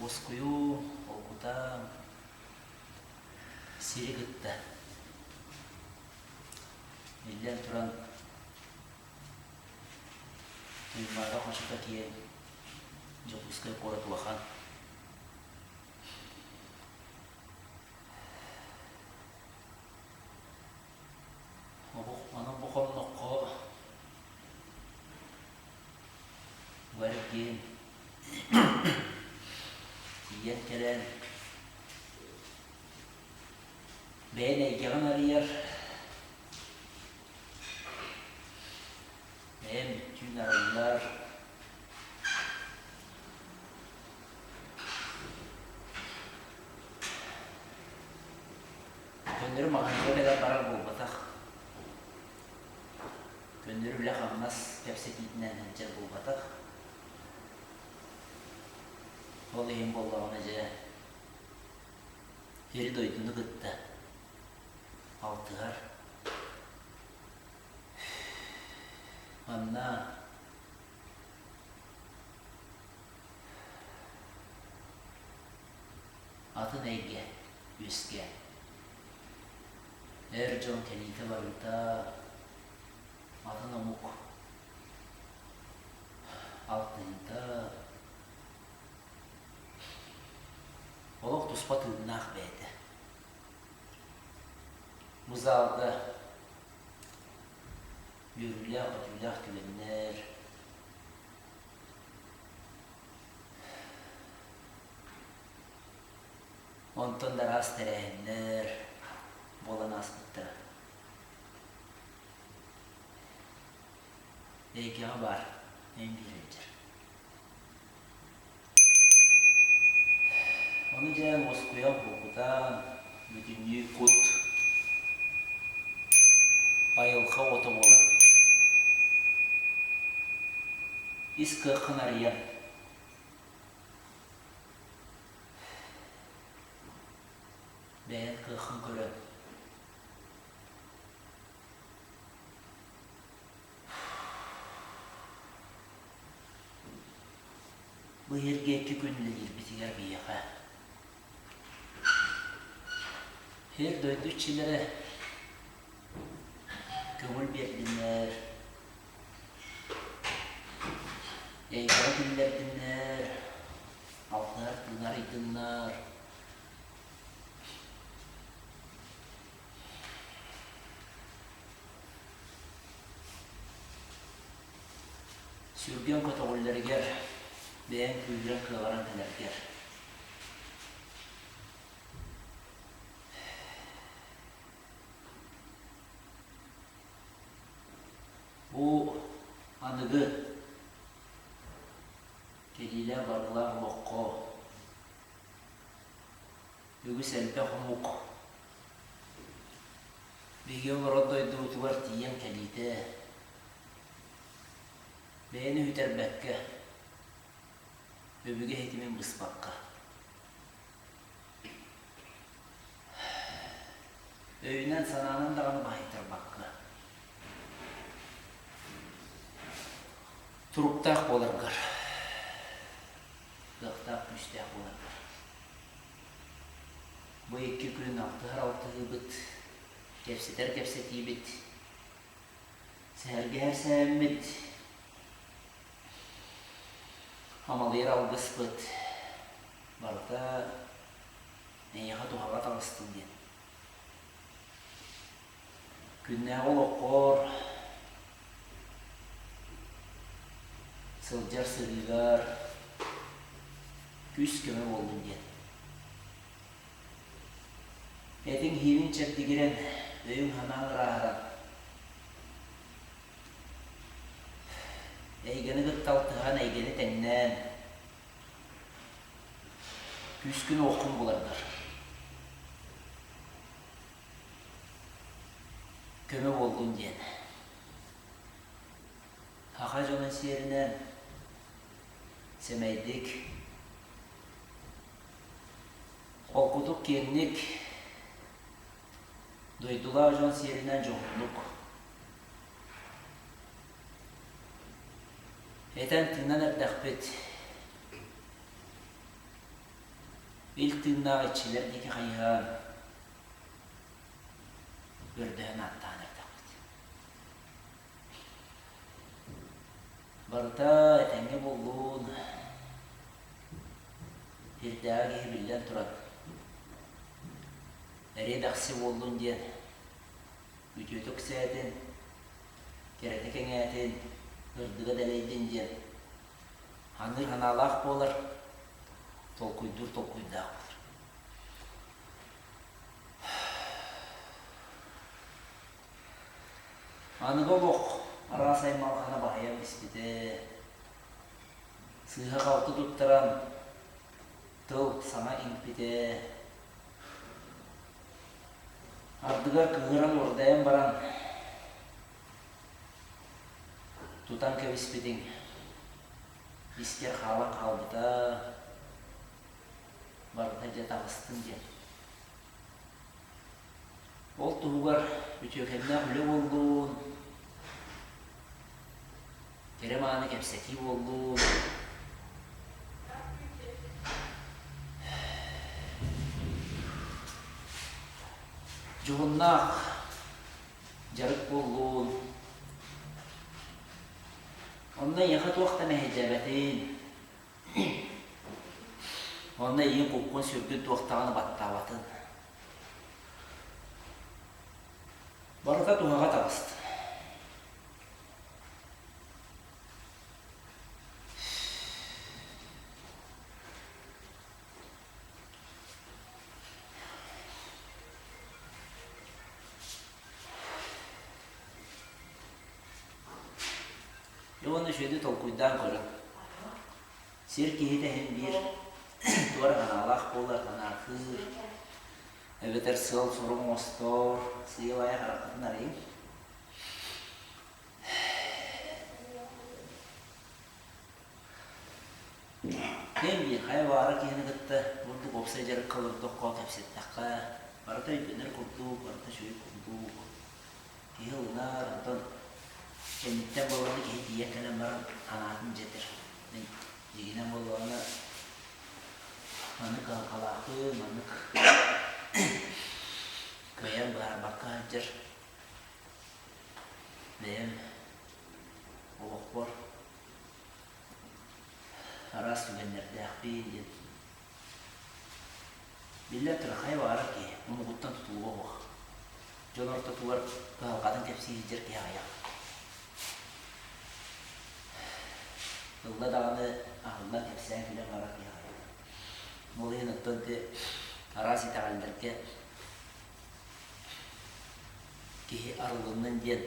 Уоскуйуу, холкутаан, сири кытта Биллэн туран, Туймаада хочото киэҥ, Дьокуускай куорат улахан. Ону бу хонноххо бу эргиэн тиийэн кэлэн Бэйэн эйгэҕин арыйар, бэйэм бүттүүн арыллар. Көннөрү маҕаһыынга кэлэр барар буолбатах. Көннөрү үлэ-хамнас кэпсэтиитинэн сылдьар буолбатах. Ол иһин буоллаҕына дьэ Сири-дойдуну кытта алтыһар. Манна атын эйгэ үөскээн, эр дьон кэлиитэ-барыыта атын омук алтыһыыта Олох туспа тыыннаах бэйэтэ. Бу залга үөрүүлээх-көтүүлээх түгэннэр, онтон да араас тэрээһиннэр буолан ааспыттара. Эйгэҕэ баар эн биир илдьэр. Ону дьэ уоскуйан холкутаан, бүтүннүү кут, айылҕа оҕото буолан, ис кыаххын арыйан, бэйэҥ кыаххын көрөн, Бу иһиргэ икки күн үлэлиирбитигэр биһиэхэ сир-дойду иччилэрэ көҥүл биэрдиннэр, эйгэҕэ киллэрдиннэр, алтыһар тыынар ыйдыннар. Сүргэҥ көтөҕүллэригэр, бэйэҥ күүһүрэн кыаҕыран кэлэргэр. Бу аныгы кэлиилээх-барыылаах олоххо үгүс элбэх омук Биһиги олорор дойдубутугар тиийэн кэлиитэ, бэйэни үтэрбэккэ, өбүгэ ситимин быспакка, өйүнэн-санаанан даҕаны баһыйтарбакка, туруктаах буоларгар, кыахтаах, күүстээх буоларгар. Бу икки күн алтыһар алтыһыыбыт, кэпсэтэр кэпсэтиибит, сэһэргэһэр сэһэммит, амалыйар алгыспыт барыта эйиэхэ туһаҕа таҕыстын диэн. Күннээҕи олоххор сылдьар сырыыгар күүс-көмө буоллун диэн. Этиҥ-иһииҥ чэбдигирэн, өйүҥ-санааҥ ырааһыран, эйгэни кытта алтыһан, эйгэни тэҥнээн, күүскүн-уоххун буларгар. Көмө буоллун диэн. Саха дьонун сиэринэн сэмэйдик, холкутук, киэҥник, дойдулаах дьон сиэринэн дьоһуннук этэн-тыынан эрдэхпит. Ил тыыннаах иччилэр диэки хайыһан, көрдөһөн ааттаан эрдэхпит. Барыта этэҥҥэ буоллун, сирдээҕи киһи биллэн туран, эриэ-дэхси буоллун диэн үтүөтэ үксээтин, кэрэтэ кэҥээтин, ырдыга дэлэйдин диэн саныыр санаалаах буолар, толкуйдуур толкуйдаах буолар. Аныгы олох араас аймалҕана баһыйан испитэ. Сыыһа-халты туттаран тыл саҥа иҥпитэ. Ардыгар кыыһыран уордайан баран тутан кэбиспитиҥ искэр хаалан хаалбыта, барыта дьэ таҕыстын диэн. Ол туһугар үтүөкэннээх үлэ буоллун, кэрэ-мааны кэпсэтии буоллун. Дьоһуннаах дьарык буоллун. Онно эйиэхэ туох да мэһэйдээбэтин. Онно эйигин куккун-сүргүн туох даҕаны баттаабатын. Барыта туһаҕа таҕыста. Дьэ уонна үчүгэйдик толкуйдаан көрүҥ. Сир киһитэ иһин биир туора санаалаах буолар, санааргыыр, эбэтэр сыал-сорук оҥостор, сыыйа-баайа хараххытын арыйыҥ. Ким биир хайа баҕара киһини кытта ордук уопсай дьарыкка олордоххо, кэпсэттэххэ, барыта өйдөнөр курдук, барыта үчүгэй курдук. Киһи ылынар, онтон кэнниттэн буоллаҕына киһи тиийэн кэлэн баран санаатын дьэтэр. Мин дьиҥинэн буоллаҕына маннык кыһалҕалаахпын, маннык кыайан быһаарбакка сылдьар бэйэм олохпор араас түгэннэрдээхпин диэн. Биллэн турар, хайа баҕарар киһи омугуттан тутулуга суох. Дьон ортотугар кыһалҕатын кэпсии сылдьар киһи аҕыйах. Ылла даҕаны аһыллан кэпсээн күлэн барар киһи аҕыйах. Ол иһин оттон ити араас итэҕэллэргэ киһи арылыннын диэн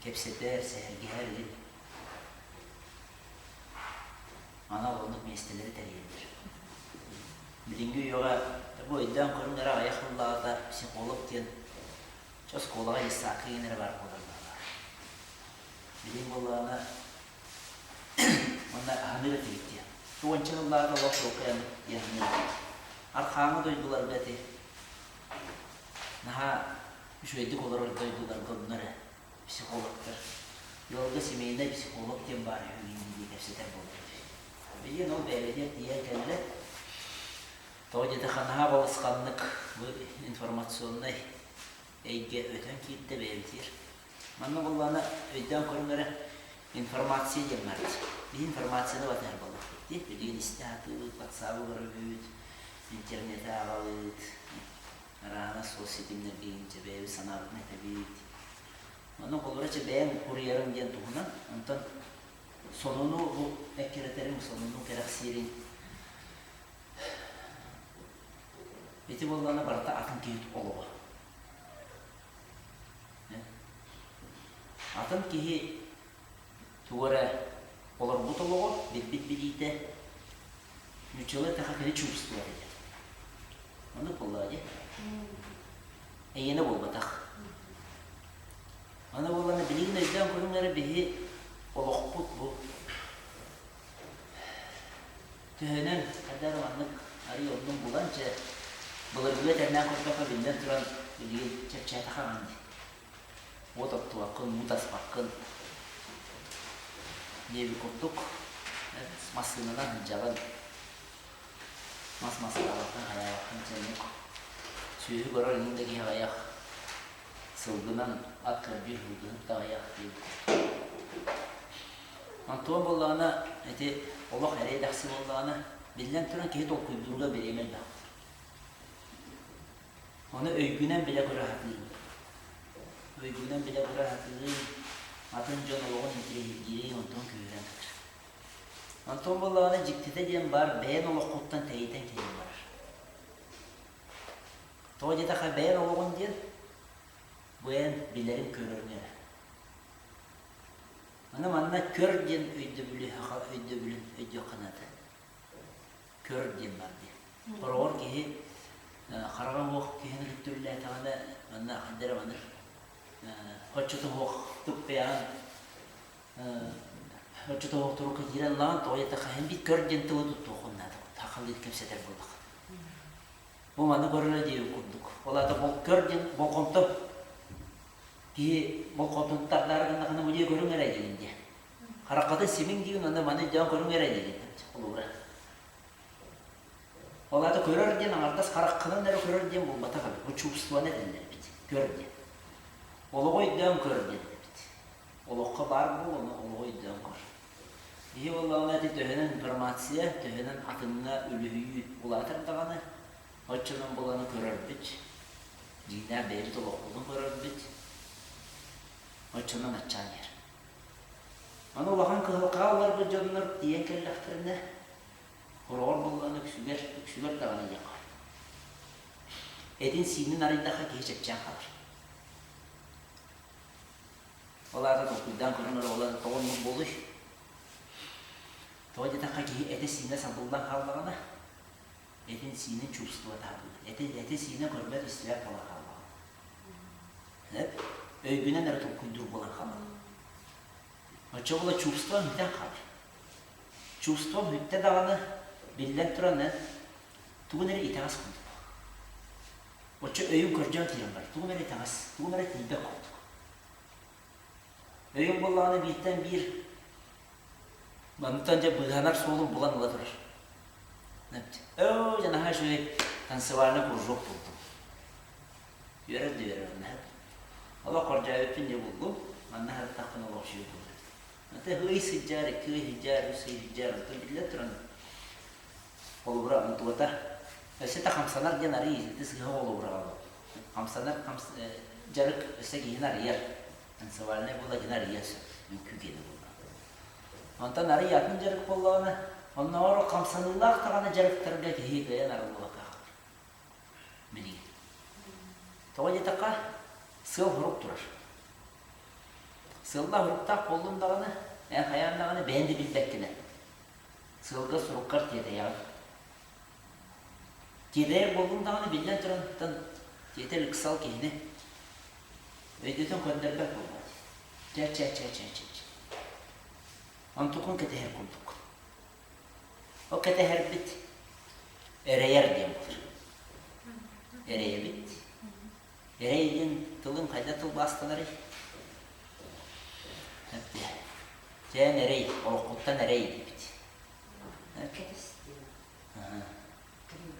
кэпсэтэр, сэһэргэһэр илин анал оннук миэстэлэри тэрийэллэр. Билиҥҥи үйэҕэ бу өйдөөн көрүҥ эрэ аҕыйах сыллааҕыта психолог диэн оскуолаҕа детсадка диэн эрэ баар буолар баҕалаах. Билигин буоллаҕына уонна аһыныыр этибит диэн. Уонча сыллааҕыта олох чуолкайан диэн Архааҥы дойдуларга ити наһаа үчүгэйдик олорор дойдуларга онно эрэ психологтар. Ыалга семейнай психолог диэн баар үһү дии кэпсэтэр буолбут. Билигин ол бэйэбитигэр тиийэн кэллэ. Тоҕо диэтэххэ наһаа балысханнык бу информационнай эйгэ өтөн киирдэ бэйэбитигэр. Манна буоллаҕына өйдөөн көрүҥ эрэ информация диэн баар. Биһи информацияны батыһар буоллахпыт дии. Билигин истэ сатыыбыт, ватсабы көрөбүт, интернети ааҕабыт, Араана суол ситимнэргэ инчэ бэйэбит санаабытын этэбит. Ону холобура чэ бэйэҥ суруйарыҥ диэн туһунан, онтон сонуну бу эккирэтэриҥ, сонуну кэрэхсиириҥ ити буоллаҕына барыта атын киһи олоҕо. Атын киһи тугу эрэ олорбут олоҕо, билбит билиитэ, нууччалыы эттэххэ кини чувствовать этэ. Оннук буоллаҕа дии. Эйиэнэ буолбатах. Аны буоллаҕына билигин өйдөөн көрүҥ эрэ биһи олохпут бу төһөнөн хайдах эрэ маннык арый оннун булан чэ былыргы этэринэн көрдөххө биллэн туран билигин чэпчээтэх аҕан дии. Уот оттубаккын, уу таспаккын диэбит курдук массыынанан сылдьаҕын. Мас мастаабаккын, хайаабаккын чэнник. Сүөһү көрөр иҥин да киһи аҕыйах. Сылгынан ат көрдүүр сылгыһыт да аҕыйах диэбит курдук. Онтуон буоллаҕына ити олох эрэй-дэхси буоллаҕына, биллэн туран киһи толкуйдуурга бириэмэ элбэх. Ону өйгүнэн билэ-көрө сатыырым. Өйгүнэн билэ-көрө сатыырым, атын дьон олоҕун интэриэһиргиирин онтон күүһүрэн кэлэр. Онтон буоллаҕына дьиктитэ диэн баар бэйэн олоххуттан тэйитэн киирэн барар. Тоҕо диэтэххэ бэйэн олоҕун диэн бу эн билэрин көрөрүҥ эрэ. Аны манна көр диэн өйдөбүлү саха өйдөбүлүн өйдүөххэ наада. Көр диэн бар диэн. Хороҕор киһи хараҕа суох киһини кытта үлэлээтэҕинэ манна хайда эрэ маннык оччотоһуохтук бэйэҕин оччотоһуох турукка киирэн ылаҕын тоҕо диэтэххэ һин биир көр диэн тылы туттуоххун наада сахалыы кэпсэтэр буоллахха. Бу маны көрөрө диэбит курдук. Ол аата көр диэн болҕомто киһи болҕомтотун тардаары гыннахына бу дьиэ көрүҥ эрэ диигин диэ. Хараххытын симиҥ диигин уонна маны өйдөөн көрүҥ эрэ диигин холобура. Ол аата көрөр диэн аҥардас хараххынан эрэ көрөр диэн буолбатах эбит. Бу чувствоны этэллэр эбит. Көр диэн. Олоҕу өйдөөн көр диэн эбит. Олоххо баар буол, ону олоҕу өйдөөн көр. Киһи буоллаҕына ити төһөнөн информация, төһөнөн атыҥҥа үлүһүйүү улаатар даҕаны, оччонон буланы көрөрбүт, дьиҥнээх бэйэбит олохпутун көрөрбүт, оччонон аччаан иһэр. Аны улахан кыһалҕаҕа олорбут дьоннор тиийэн кэллэхтэринэ, хороҕор буоллаҕына үксүгэр, үксүгэр даҕаны диэххэ Этин-сиинин арыйдахха киһи чэпчээн хаалар. Ол аата толкуйдаан көрөн эрэ ол тоҕо оннук буолуй? Тоҕо диэтэххэ киһи этэ-сиинэ сабыллан хааллаҕына, этин-сиинин чувствовать этэ, этэ-сиинэ көрбөт-истибэт буолан хааллаҕына. Өйгүнэн эрэ толкуйдуур буолан хаалар. Оччо буола чувством бүтэн хаалар. Чувством бүттэ даҕаны, биллэн туран, тугун эрэ итэҕэс курдук. Оччо өйүн көрдөөн киирэн барар. Тугум эрэ итэҕэс, тугум эрэ тиийбэт курдук. Өйүн буоллаҕына бииртэн биир мантан дьэ быыһанар суолун булан ыла турар. Оо, дьэ наһаа үчүгэй танцевальный кружок булдум. Үөрэр да үөрэр наһаа. Олох кордьообүппүн дьэ буллум. Манна сырыттахпына олох үчүгэй буолар. Аты ый сылдьар, икки ый сылдьар, үс ый сылдьар, онтон биллэн туран Холобура, онтугата өссө да хамсанар диэн арый ити сыыһа холобура Хамсанар дьарык өссө киһини арыйар. Танцевальнай буолла кини арыйыан сөп. Үҥкүү киэнэ буолла. Онтон арый атын дьарык буоллаҕына, оннооҕор хамсаныылаах даҕаны дьарыктарга киһи кыайан арыллыбакка хаалар. Билигин. Тоҕо диэтэххэ, сыал-сорук турар. Сыаллаах-соруктаах буоллун даҕаны, эн хайаан даҕаны бэйэн да билбэккинэн Сыалга суруккар тиэтэйэҕин. Тиэтэйэр буоллуҥ даҕаны, биллэн туран, тиэтэл ыксал киһини өйдөтөн көрдөрбөт буолбат. Чэ, чэ, чэ, чэ, чэ, чэ. Онтукун кэтэһэр курдук. Ол кэтэһэрбит эрэйэр диэн буолар. Эрэйэбит. Эрэй диэн тылын хайдах тылбаастанарый? Чээн эрэй, олоххуттан эрэй диэбит.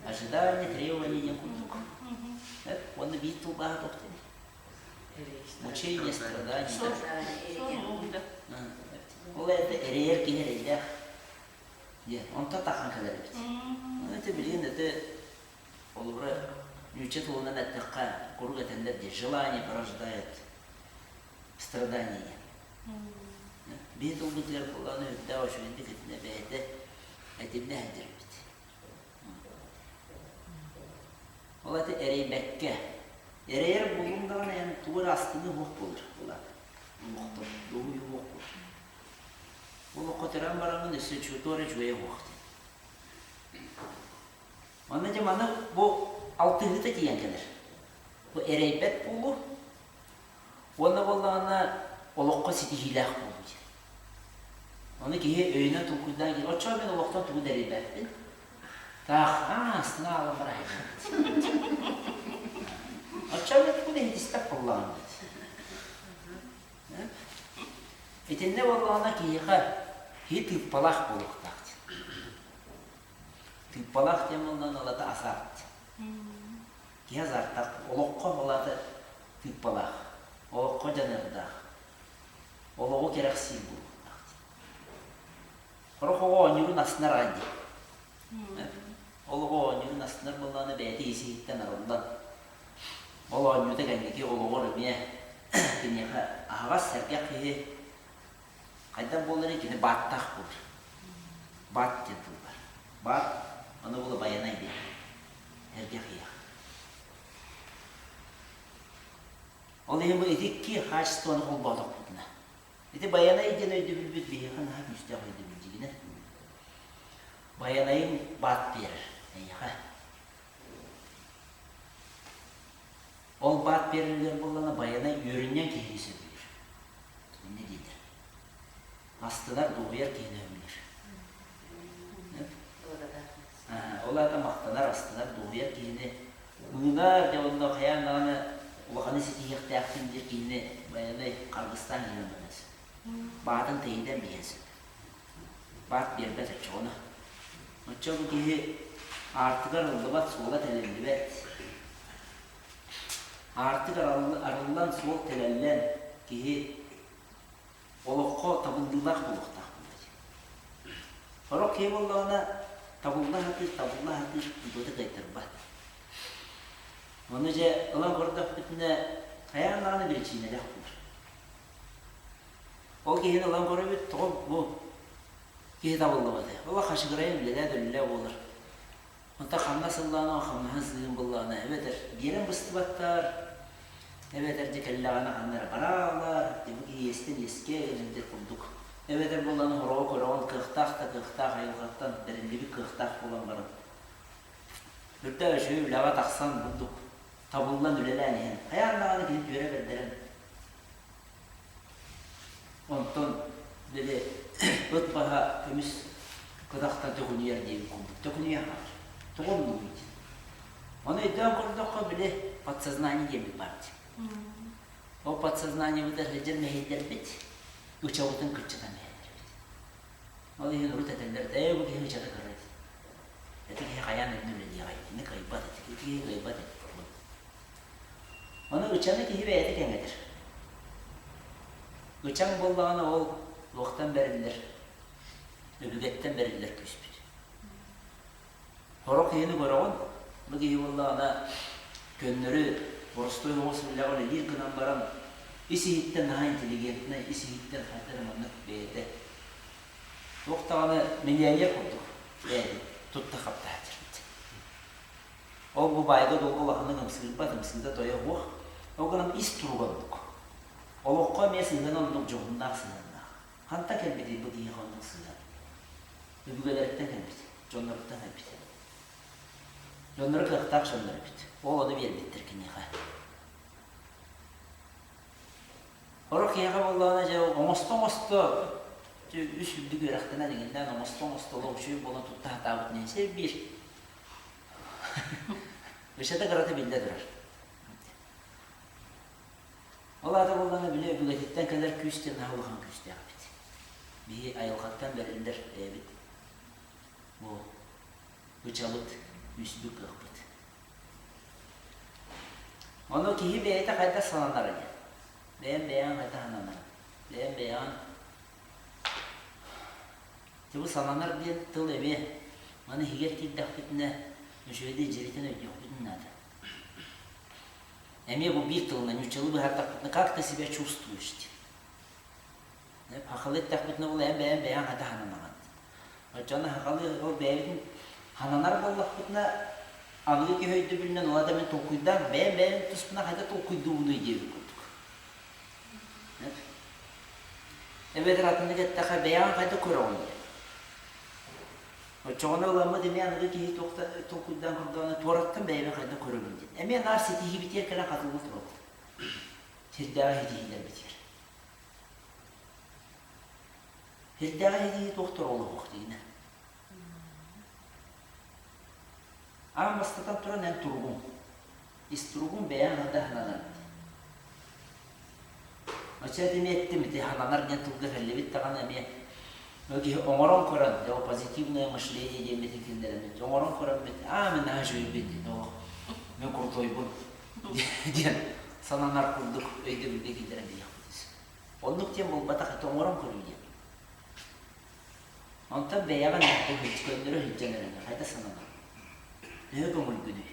Ожидание, требование диэн курдук. Уонна биир тылбааһа туох диэний? Мучение, страдание. Ол это эрэйэр киһи эрэйдээх диэн. Онтон тахан кэлэр эбит. Это билигин это Холобура, нуучча тылынан эттэххэ, куруук этэллэр дии, желание порождает страдание. Биһи тылбытыгар буоллаҕына үрдээх үчүгэйдик итиннэ бэйэтэ этиннэ сылдьарбыт. Ол это эрэйбэккэ. Эрэйэр буолуҥ даҕаны эн тугу эрэ астыныы суох буолар буолаат. Олохтон дуоһуйуу суох буолар. Олоххо төрөөн бараҥҥын өссө туох эрэ үчүгэйэ суох диэн. Манна дьэ маны бу алтыһыыта тиийэн кэлэр. Бу эрэйбэт буолуу уонна буоллаҕына олоххо ситиһиилээх буолуу диэн. Ону киһи өйүнэн толкуйдаан киһи оччоҕо мин олохтон тугу да эрэйбэппин. Таах, аа, астына аалан баран Оччоҕо мин тугу да иһитиспэт буоллаҕым диэн. Итиннэ буоллаҕына киһиэхэ киһи тыыппалаах буолуохтаах диэн. Тыыппалаах диэн буоллаҕына ылата азарт. Киһи азартаах, олоххо ол аата тыыппалаах, олоххо дьаныардаах, олоҕу кэрэхсиир буолуохтаах диэн. Сорох оҕо оонньуурун астынар аҕай дии. Ол оҕо оонньуурун астынар буоллаҕына бэйэтэ ис-иһиттэн арыллан, ол оонньуута кэнники олоҕор эмиэ киниэхэ аһаҕас сэргэх киһи хайдах буоларый кини бааттаах буолар. Баат диэн тыл бар. Баат ону була байанай диэн. Сэргэх иэх. Ол иһин бу ити икки хаачыстыбаны холбоотохпутуна Ити Байанай диэн өйдөбүлбүт биһиэхэ наһаа күүстээх өйдөбүл дьигинэ. Байанайыҥ баат биэрэр эйиэхэ. Ол баат биэрэригэр буоллаҕына Байанай үөрүнньэҥ киһини сөбүлүүр. Инньэ дииллэр. Астынар, дуоһуйар киһини сөбүлүүр. Ол аата махтанар, астынар, дуоһуйар киһини мыынар, дьэ онно хайаан даҕаны улаханы ситиһиэхтээхпин диир киһини байанай харгыстаан киирэн барыан сөп. Баатын тэйитэн биһиэн сөп. Баат биэрбэт оччоҕуна. Оччо бу киһи аартыгар ыллыбат, суола тэлэллибэт. Аартык арыллан, суол тэлэллэн киһи олоххо табыллыылаах буолуохтаах буолуо. Сорох киһи буоллаҕына табылла сатыыр, табылла сатыыр, онтута кыайтарбат. Ону дьэ ылан көрдөхпүтүнэ хайаан даҕаны биричиинэлээх буолар. Ол киһини ылан көрөбүт, тоҕо бу киһи табыллыбатый? Ол хашыгырайын үлэлээ да үлэлээ буолар. Онтон хамнас ыллаҕына, хамнаһын сыыһын буллаҕына, эбэтэр биэрэн быстыбаттар, эбэтэр дьэ кэллэҕинэ ханна эрэ барааллар, дьэ бу киһи иэстэн иэскэ илдьэр курдук. Эбэтэр буоллаҕына хороҕо көрөҕүн кыахтаах да кыахтаах айылҕаттан бэриллибит кыахтаах буолан баран, үрдэ үчүгэй үлэҕэ тахсан бурдук табыллан үлэлээн иһэн, хайаан даҕаны кини түөрэ бэрдэрэн Онтон били ыт баһа көмүс кытахтан төкүнүйэр диэбит курдук төкүнүйэ хаалар. Тоҕо оннугуй диэн. Ону өйдөөн көрдөххө били подсознание диэммит баар дии. Ол подсознаниебытыгар сылдьар мэһэйдэрбит ычабытын кыччатан иһэллэр эбит. Ол иһин урут этэллэр ээ бу киһи ычата кыра дии. Ити киһи хайаан иннэ үлэлиэҕэй, итини кыайбат ити, ити киһи кыайбат ити. Ону ычаны киһи бэйэтэ кэҥэтэр. Ычаҥ буоллаҕына ол туохтан бэриллэр, өбүгэттэн бэриллэр күүспүт. Сорох киһини көрөҕүн, бу киһи буоллаҕына көннөрү боростуой оҕус үлэҕэ үлэлиир гынан баран ис-иһиттэн наһаа интеллигентнэй, ис-иһиттэн хайдах эрэ маннык бэйэтэ туох даҕаны миллионер курдук бэйэтин тутта-хапта сылдьар. Ол бу баайга-дуолга улаханнык ымсыырбат, ымсыыта тойо суох. Ол гынан ис туруга оннук. Олоххо эмиэ сыһыана оннук дьоһуннаах сыһыаннаах. Хантан кэлбитий бу киһиэхэ оннук сыһыан? Өбүгэлэриттэн кэлбит, дьонноруттан кэлбит. Дьонноро кыахтаах дьоннор эбит. Ол ону биэрбиттэр киниэхэ. Сорох киһиэхэ буоллаҕына дьэ оҥосто-оҥосто үс үрдүк үөрэхтэнэн иҥиннээн оҥосто-оҥосто олох үчүгэй буолан тутта сатаабыт нэнсэ биир Өссө кырата биллэ турар. Ол аата буоллаҕына били өбүгэтиттэн кэлэр күүс диэн наһаа улахан күүстээх эбит. Биһи айылҕаттан бэриллэр бэйэбит бу ычабыт, күүспүт, кыахпыт. Ону киһи бэйэтэ хайдах сананара диэн. Бэйэм бэйэҕин хайдах сананарыҥ? Бэйэм бэйэҕин Тылы сананар диэн тыл эмиэ маны иһигэр киирдэхпитинэ үчүгэйдик дьиритэн өйдүөхпүтүн наада. Эмиэ бу биир тылынан нууччалыы быһаардахпытына как ты себя чувствуешь диэн. Хахалы эттэхпитинэ ол эн бэйэм бэйэҥ хата хананаҕын. Оччоҕуна хахалы ол бэйэбитин хананар буоллахпытына аныгы киһи өйдөбүлүнэн ол ата мин толкуйдаан бэйэм бэйэм туспунан хайда толкуйдуубунуй диэбит курдук. Эбэтэр атыннык эттэххэ, бэйэҕин хайдах көрөҕүн диэн. Оччоҕуна ыламмыт эмиэ аныгы киһи туох да толкуйдаан көрдөҕүнэ, туораттан бэйэбин хайдах көрөбүн диэн. Эмиэ наар ситиһиибитигэр кэлэн хатылла турабыт. Сирдээҕи ситиһиилэрбитигэр. Сирдээҕи ситиһии туох туруолуох диигинэ. Аан бастатан туран эн туругуҥ. Ис туругуҥ бэйэҥ да сананар дии. Оччо эмиэ эттим ити сананар диэн тылга кэллибит даҕаны эмиэ. Киһи оҥорон көрөн, дьэ ол позитивное мышление диэммитин киллэрэммит, оҥорон көрөммүт, аа мин наһаа үчүгэйбин диэн, олох мин крутойбун диэн сананар курдук өйдөбүлгэ киллэрэн биһиэхпит. Оннук диэн буолбатах, это оҥорон көрүү диэн. Онтон бэйэҕин көннөрө сылдьан эрэн хайда сананар? Төһө көҥүлгүнүй?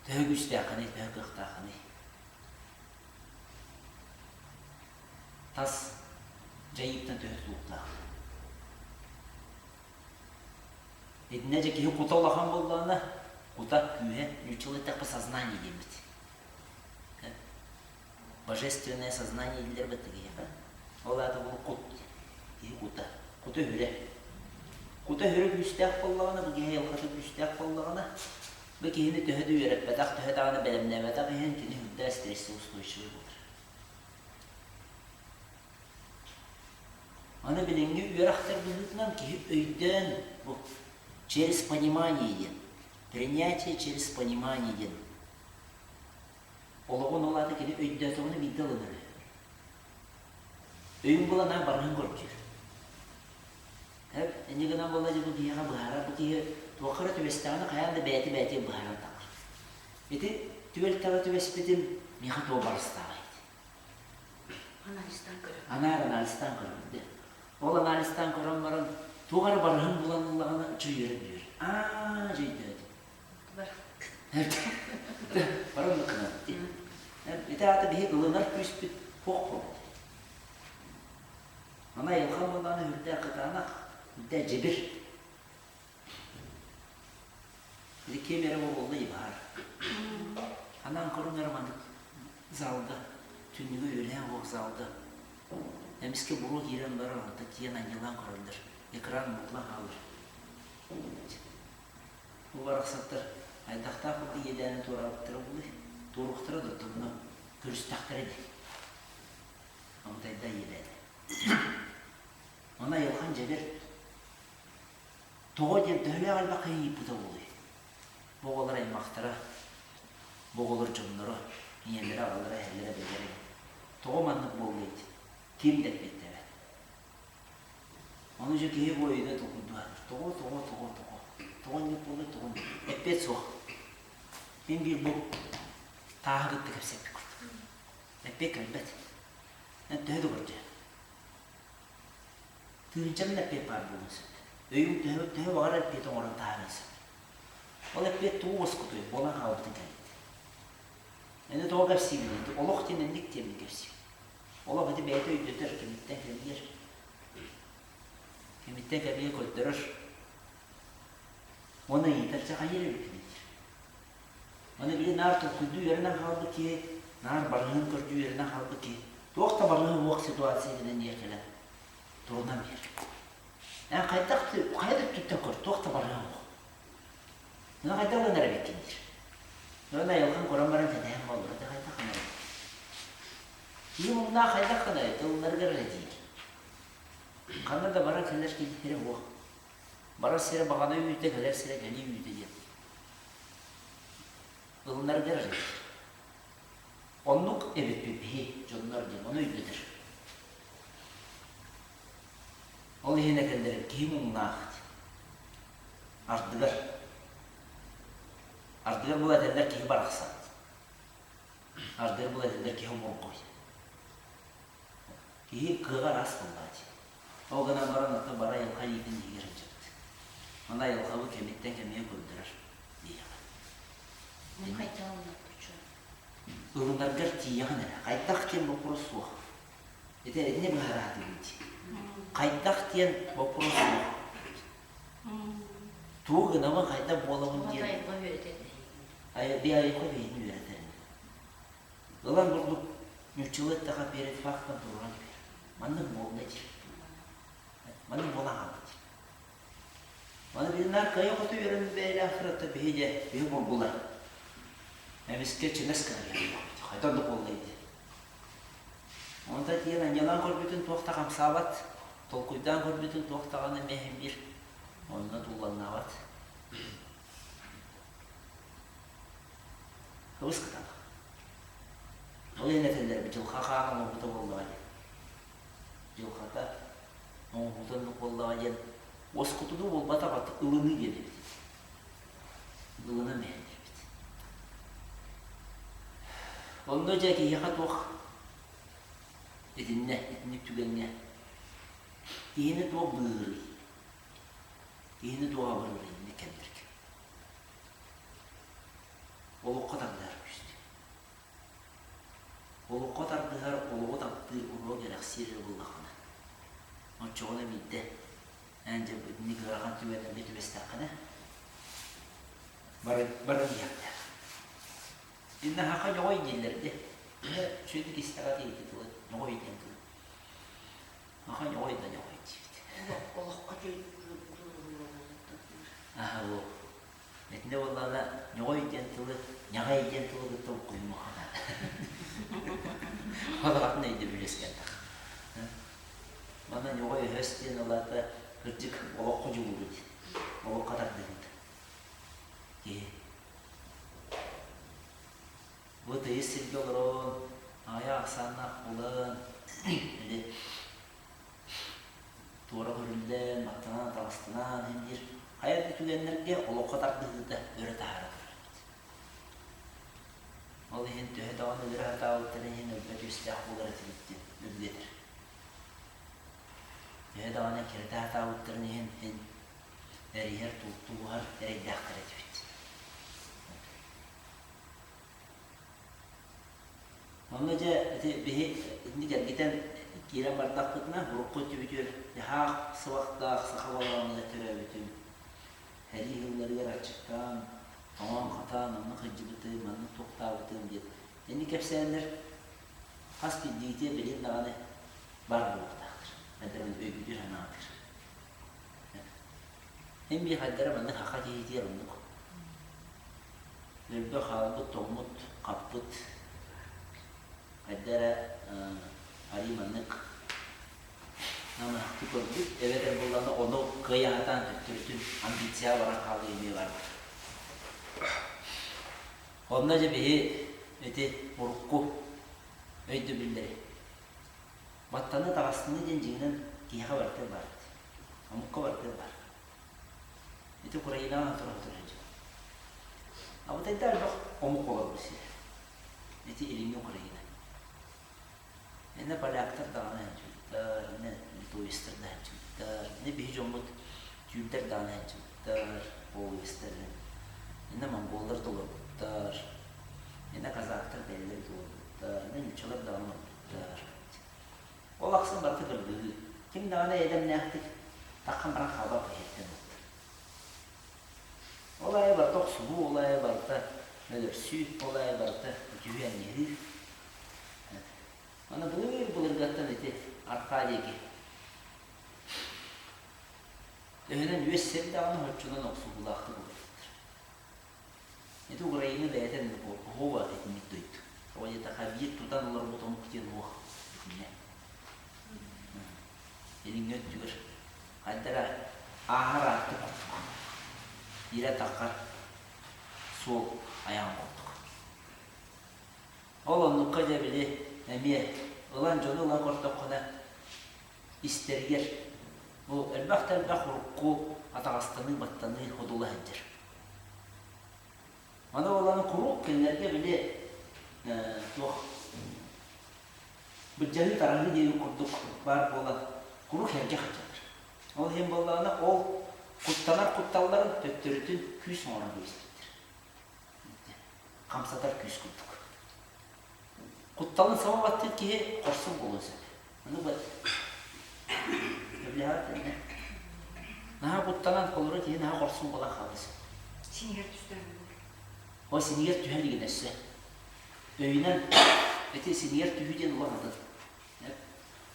Төһө күүстээххиний, төһө кыахтааххыный? Тас дьайыыттан төһө тутулуктаах? Итиннэ дьэ киһи кута улахан буоллаҕына, кута күүһэ, нууччалыы эттэххэ сознание диэммит. Божественное сознание дииллэр бытта киһиэхэ. Ол аата бу кут, киһи кута, кута үһүрэ. Кута үһүрэ күүстээх буоллаҕына, бу киһи айылҕата күүстээх буоллаҕына, бу киһини төһө да үөрэппэтэх, төһө даҕаны бэлэмнээбэтэх иһин кини үрдээ стрессоустойчивый буолар. Аны билиҥҥи үөрэхтэр быһыытынан киһи өйдөөн бу через понимание диэн, принятие через понимание диэн олоҕун ол аата кини өйдөөтөҕүнэ биирдэ ылынар үһү. Өйүн булан аа барыһын көрдүүр. Эп, инньэ гынан буолла дьэ бу киһиэхэ быһаарар, бу киһи туохха эрэ түбэстэҕинэ хайаан да бэйэтэ бэйэтигэр быһааран таҕар. Ити түбэлтэҕэ түбэспитим миэхэ туох барыстааҕый? Анализтаан көрөр. Анаар анализтаан көрөр дэ. Ол анализтаан көрөн баран туох эрэ барыһын булан ыллаҕына чөйүөрэн үөр. Аа дьэ өйдөөтүм. Бары оннук гынабыт дии. Ити аата биһи ылынар күүспүт суох буолбут. Аны айылҕа буоллаҕына үрдээх кытаанах, үрдээх дьэбир. Ити ким эрэ буолла баһаар. Анаан көрүҥ эрэ маннык залга, түннүгү үөлээн уох залга. Эмискэ буруо киирэн барар, онто тиийэн анньылаан көрөллөр. Экран мутлан хаалар. Бу барахсаттар хайдахтаах курдук иэдээни туораабыттара буолуой? Туоруохтара да оттонно көрүстэхтэрэ дии. Амтайда иэдээнэ. Аны айылҕан дьэбир тоҕо диэн төһөлөөх элбэх киһи ыйыппыта буолуой? Бу оҕолор аймахтара, бу оҕолор дьонноро, ийэлэрэ, аҕалара, эһэлэрэ, эбэлэрэ тоҕо маннык буолла ким да эппиэттээбэт. Ону дьэ киһи бу өйүгэр толкуйдуо. Тоҕо, тоҕо, тоҕо, тоҕо? Тоҕо инник буолуой, тоҕо инник? Эппиэт суох. Мин биир бу тааһы кытта кэпсэппит курдук. Эппиэт кэлбэт. Эн төһө да көрдө. Тыынчанан эппиэт баар буолуон сөп. Өйүҥ төһө, төһө баҕарар эппиэт оҥорон таһаарыан сөп. Ол эппиэт тугу уоскутуй, буолан хаалбытын кэлбит. Аны тоҕо кэпсиибин? Олох диэн инник диэммин кэпсиибин. Олох ити бэйэтэ өйдөтөр, кимиттэн кэмигэр, кимиттэн кэмигэр көрдөрөр. Уонна ыйытар, чэ хайыыр эбиккин диир. Аны били наар толкуйдуу үөрэнэн хаалбыт киһи, наар барыһын көрдүү үөрэнэн хаалбыт киһи, туох да барыһы суох ситуация гынан иһэр кэлэн турунан биэр. Эн хайдах хайа да өттүттэн көр, туох да барыһа суох. Аны хайдах ылынар эбиккин диир. Уонна айылҕан көрөн баран кэтэһэн буоллар, это хайдах гынар Киһи муҥнаах хайдах гынай, тылларыгар эрэ диир. Ханна да барар кэлэр киһи суох. Барар сирэ баҕана үүтэ, кэлэр сирэ кэлии үүтэ диэн. Ылынаргар эрэ диир. Оннук эбиппит биһи дьоннор диэн ону өйдөтөр. Ол иһин этэллэр киһи муҥнаах диэн. Ардыгар. Ардыгар була этэллэр киһи барахсан. Ардыгар була этэллэр киһи омурҕуй. Киһи кыаҕа араас буоллаҕа дии. Ол гынан баран ото бары айылҕа илиитин иһигэр сылдьабыт. Аны айылҕабыт кэмиттэн кэмигэр көрдөрөр диэҕэ. Мин хайдах ылынарбычча? Ылынаргар тиийэҕин эрэ. Хайдах диэн боппуруос суох. Ити итини быһаараатыгын дии. Хайдах диэн боппуруос суох. Тугу гынабын, хайдах буолабын диэн. Айылҕа үөрэтэр. Айылҕа биһини үөрэтэр. Ылан курдук нууччалыы эттэххэ перед фактом туруоран кэбиһэр. Маннык буолла диир. Маннык буолан хаалла диир. Маны билиннэр кыайа-хото үөрэммит бэйэлээх сырытта биһи дьэ биһи бургулар. Эмискэ чыҥыс гына биэрдэ. Хайдах да буолла ити. Онто тиийэн анньалаан көрбүтүн туох да хамсаабат, толкуйдаан көрбүтүн туох даҕаны эмиэ биир онно тулланнаабат. Кыбыс кытаанах. Ол иһин этэллэр дьылҕа хаан оҥорбута буоллаҕа диэн. Дьылҕата оҥоһуута оннук буоллаҕа диэн уоскутунуу буолбатах ылыныы диэн эбит. Ылынан иһэн эбит. Онно дьэ киһиэхэ туох итиннэ итинник түгэҥҥэ киһини туох быыһыырый? Киһини туох абырыырый инник кэмнэргэ? Олоххо тардыһар күүстүү. Олоххо тардыһар, олоҕу таптыыр уруок эрэхсиир эрэ буоллаххына, оччоҕуна биирдэ эн дьэ итинник ыарахан түгэннэргэ түбэстэххинэ, бары баран иһиэхтээх. Инна хаха ньоҕой дииллэр дии. Инна үчүгэйдик истэҕэ ити тылы ньоҕой диэн тылы. Аха ньоҕой да ньоҕой диибит. Олоххо дьулуһуулаах Аха ол. Итиннэ буоллаҕына ньоҕой диэн тылы ньаҕай диэн тылы кытта буккуйумуохха Олоҕун өйдөбүл үөскэтэх. Манна ньоҕой өһөс диэн ылата кырдьык олоххо дьулууру диэн. Олоххо тардыһыыта. Киһи. Бу тыйыс сиргэ олорон, аҕыйах ахсааннаах буолан, или туора көрүллэн, баттанан, атаҕастанан иһин диир хайа да түгэннэргэ олоххо тардыһыыта өрө таһаара турар эбит. Ол иһин төһө даҕаны өлөрө сатаабыттарын иһин өлбөт үөстээх буолар этибит диэн өбүгэтэр. Төһө даҕаны кирэтэ сатаабыттарын иһин иһин эриһэр, тулуһар эрэйдээхтэр этибит. Онно дьэ ити биһи итинник эргитэн киирэн бардахпытына, урукку өттүбүтүгэр дьаһаах сыбахтаах саха балаҕаныгар төрөөбүтүм. Сэрии сылларыгар аччыктаан, тоҥон-хатаан, онно сылдьыбытым, маннык туохтаабытым диэн итинник кэпсээннэр хас биирдиитэ билин даҕаны баар буолуохтаахтар. Хайдах өйгүтүр-санаатыр. Эн биир хайдара маннык саха киһитигэр оннук Өлбө хаалбыт, тоҥмут, хаппыт хайда эрэ арыы маннык намыһахтык көрбүт эбэтэр буоллаҕына ону кыайа сатаан төттөрүтүн амбицияҕа баран хаалыы эмиэ баар. Онно дьэ биһи ити урукку өйдөбүллэри баттаныы таҕастыныы диэн дьиҥинэн киһиэхэ барытыгар баар омукка барытыгар баар. Ити Украинаҕа сотору-сотору сылдьабын. Абытайда элбэх омук олорбут сирэ. Ити Илиҥҥи Украина. Иннэ поляктар даҕаны сылдьыбыттар, иннэ литовецтар да сылдьыбыттар, иннэ биһи дьоммут түүрдэр даҕаны сылдьыбыттар, половецтар иннэ монголлар да олорбуттар, иннэ казахтар бэйэлэрэ да олорбуттар, иннэ нууччалар даҕаны олорбуттар. Ол ахсын барыта кыргыһыы. Ким даҕаны эйэлэмнээхтик таххан баран хаалбат иһиттэн ылтар. Ол аайы барыта охсуһуу, ол аайы барыта өлөрсүү, ол аайы барыта үтүһүү-анньыһыы. Аны былыр-былыргаттан ити архаа диэки төһөнөн үөс сир даҕаны соччонон охсуһуулаахтык олорбуттар. Ити Украина бэйэтэ оһуоба итинник дойду. Тоҕо диэтэххэ биир тутан олорбут омук диэн уох итиннэ. Илиҥҥи өттүгэр хайда эрэ ааһар аартык курдук. Иирэ атаххар суол айаҕын курдук. Ол оннукка дьэ били эмиэ ылан дьону ылан көрдөххүнэ истэригэр бу элбэх да элбэх урукку атаҕастаныы, баттаныы ходула сылдьар. Аны буоллаҕына куруук кинилэргэ били туох былдьаһыы тараһыы диэбит курдук баар буолан куруук эргэ сылдьаллар. Ол иһин буоллаҕына ол куттанар кутталларын төттөрүтүн күүс оҥорон кэбиспиттэр. Хамсатар күүс курдук. Кутталын саба баттыыр киһи хорсун буолуон сөп. Ону бу Сөбүлэһэҕит Наһаа куттанан холоро киһи наһаа хорсун буолан хаалыа сөп. Синигэр түстэҕин буолар. Ол синигэр түһэн илигин өссө. Өйүнэн ити синигэр түһүү диэн улахан атын.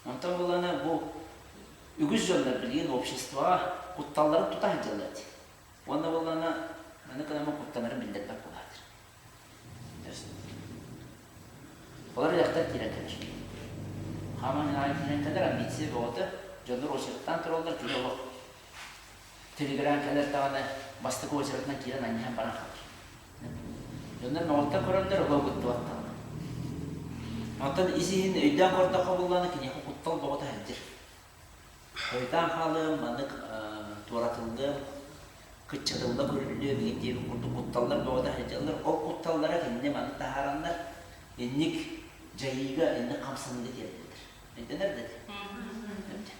Онтон буоллаҕына бу үгүс дьоннор билигин обществоҕа кутталларын тута сылдьаллар дии. Уонна буоллаҕына маны гынан куттанарын биллэрбэт буолаатыр. Олор үрэхтэн киирэн кэлэр. Хааман аайы киирэн кэлэр, амбиция бөҕөтө, дьоннор очередтаан тураллар, кини олох телеграм кэлэр даҕаны бастакы очередынан киирэн анньыһан баран хаалар. Дьоннор мөҕүттэн көрөллөр, олох кыттыбат даҕаны. Онтон ис-иһин өйдөөн көрдөххө буоллаҕына киниэхэ куттал бөҕөтө сылдьар. Хойутаан хаалыам, маннык туоратыллыам, кыччатылла көрүллүөм игин диэбит курдук кутталлар бөҕөтө сылдьаллар. Ол кутталлара кинини маннык таһаараннар инник дьайыыга, инник хамсаныыга тиэрдэллэр. Өйдөнөр да ити?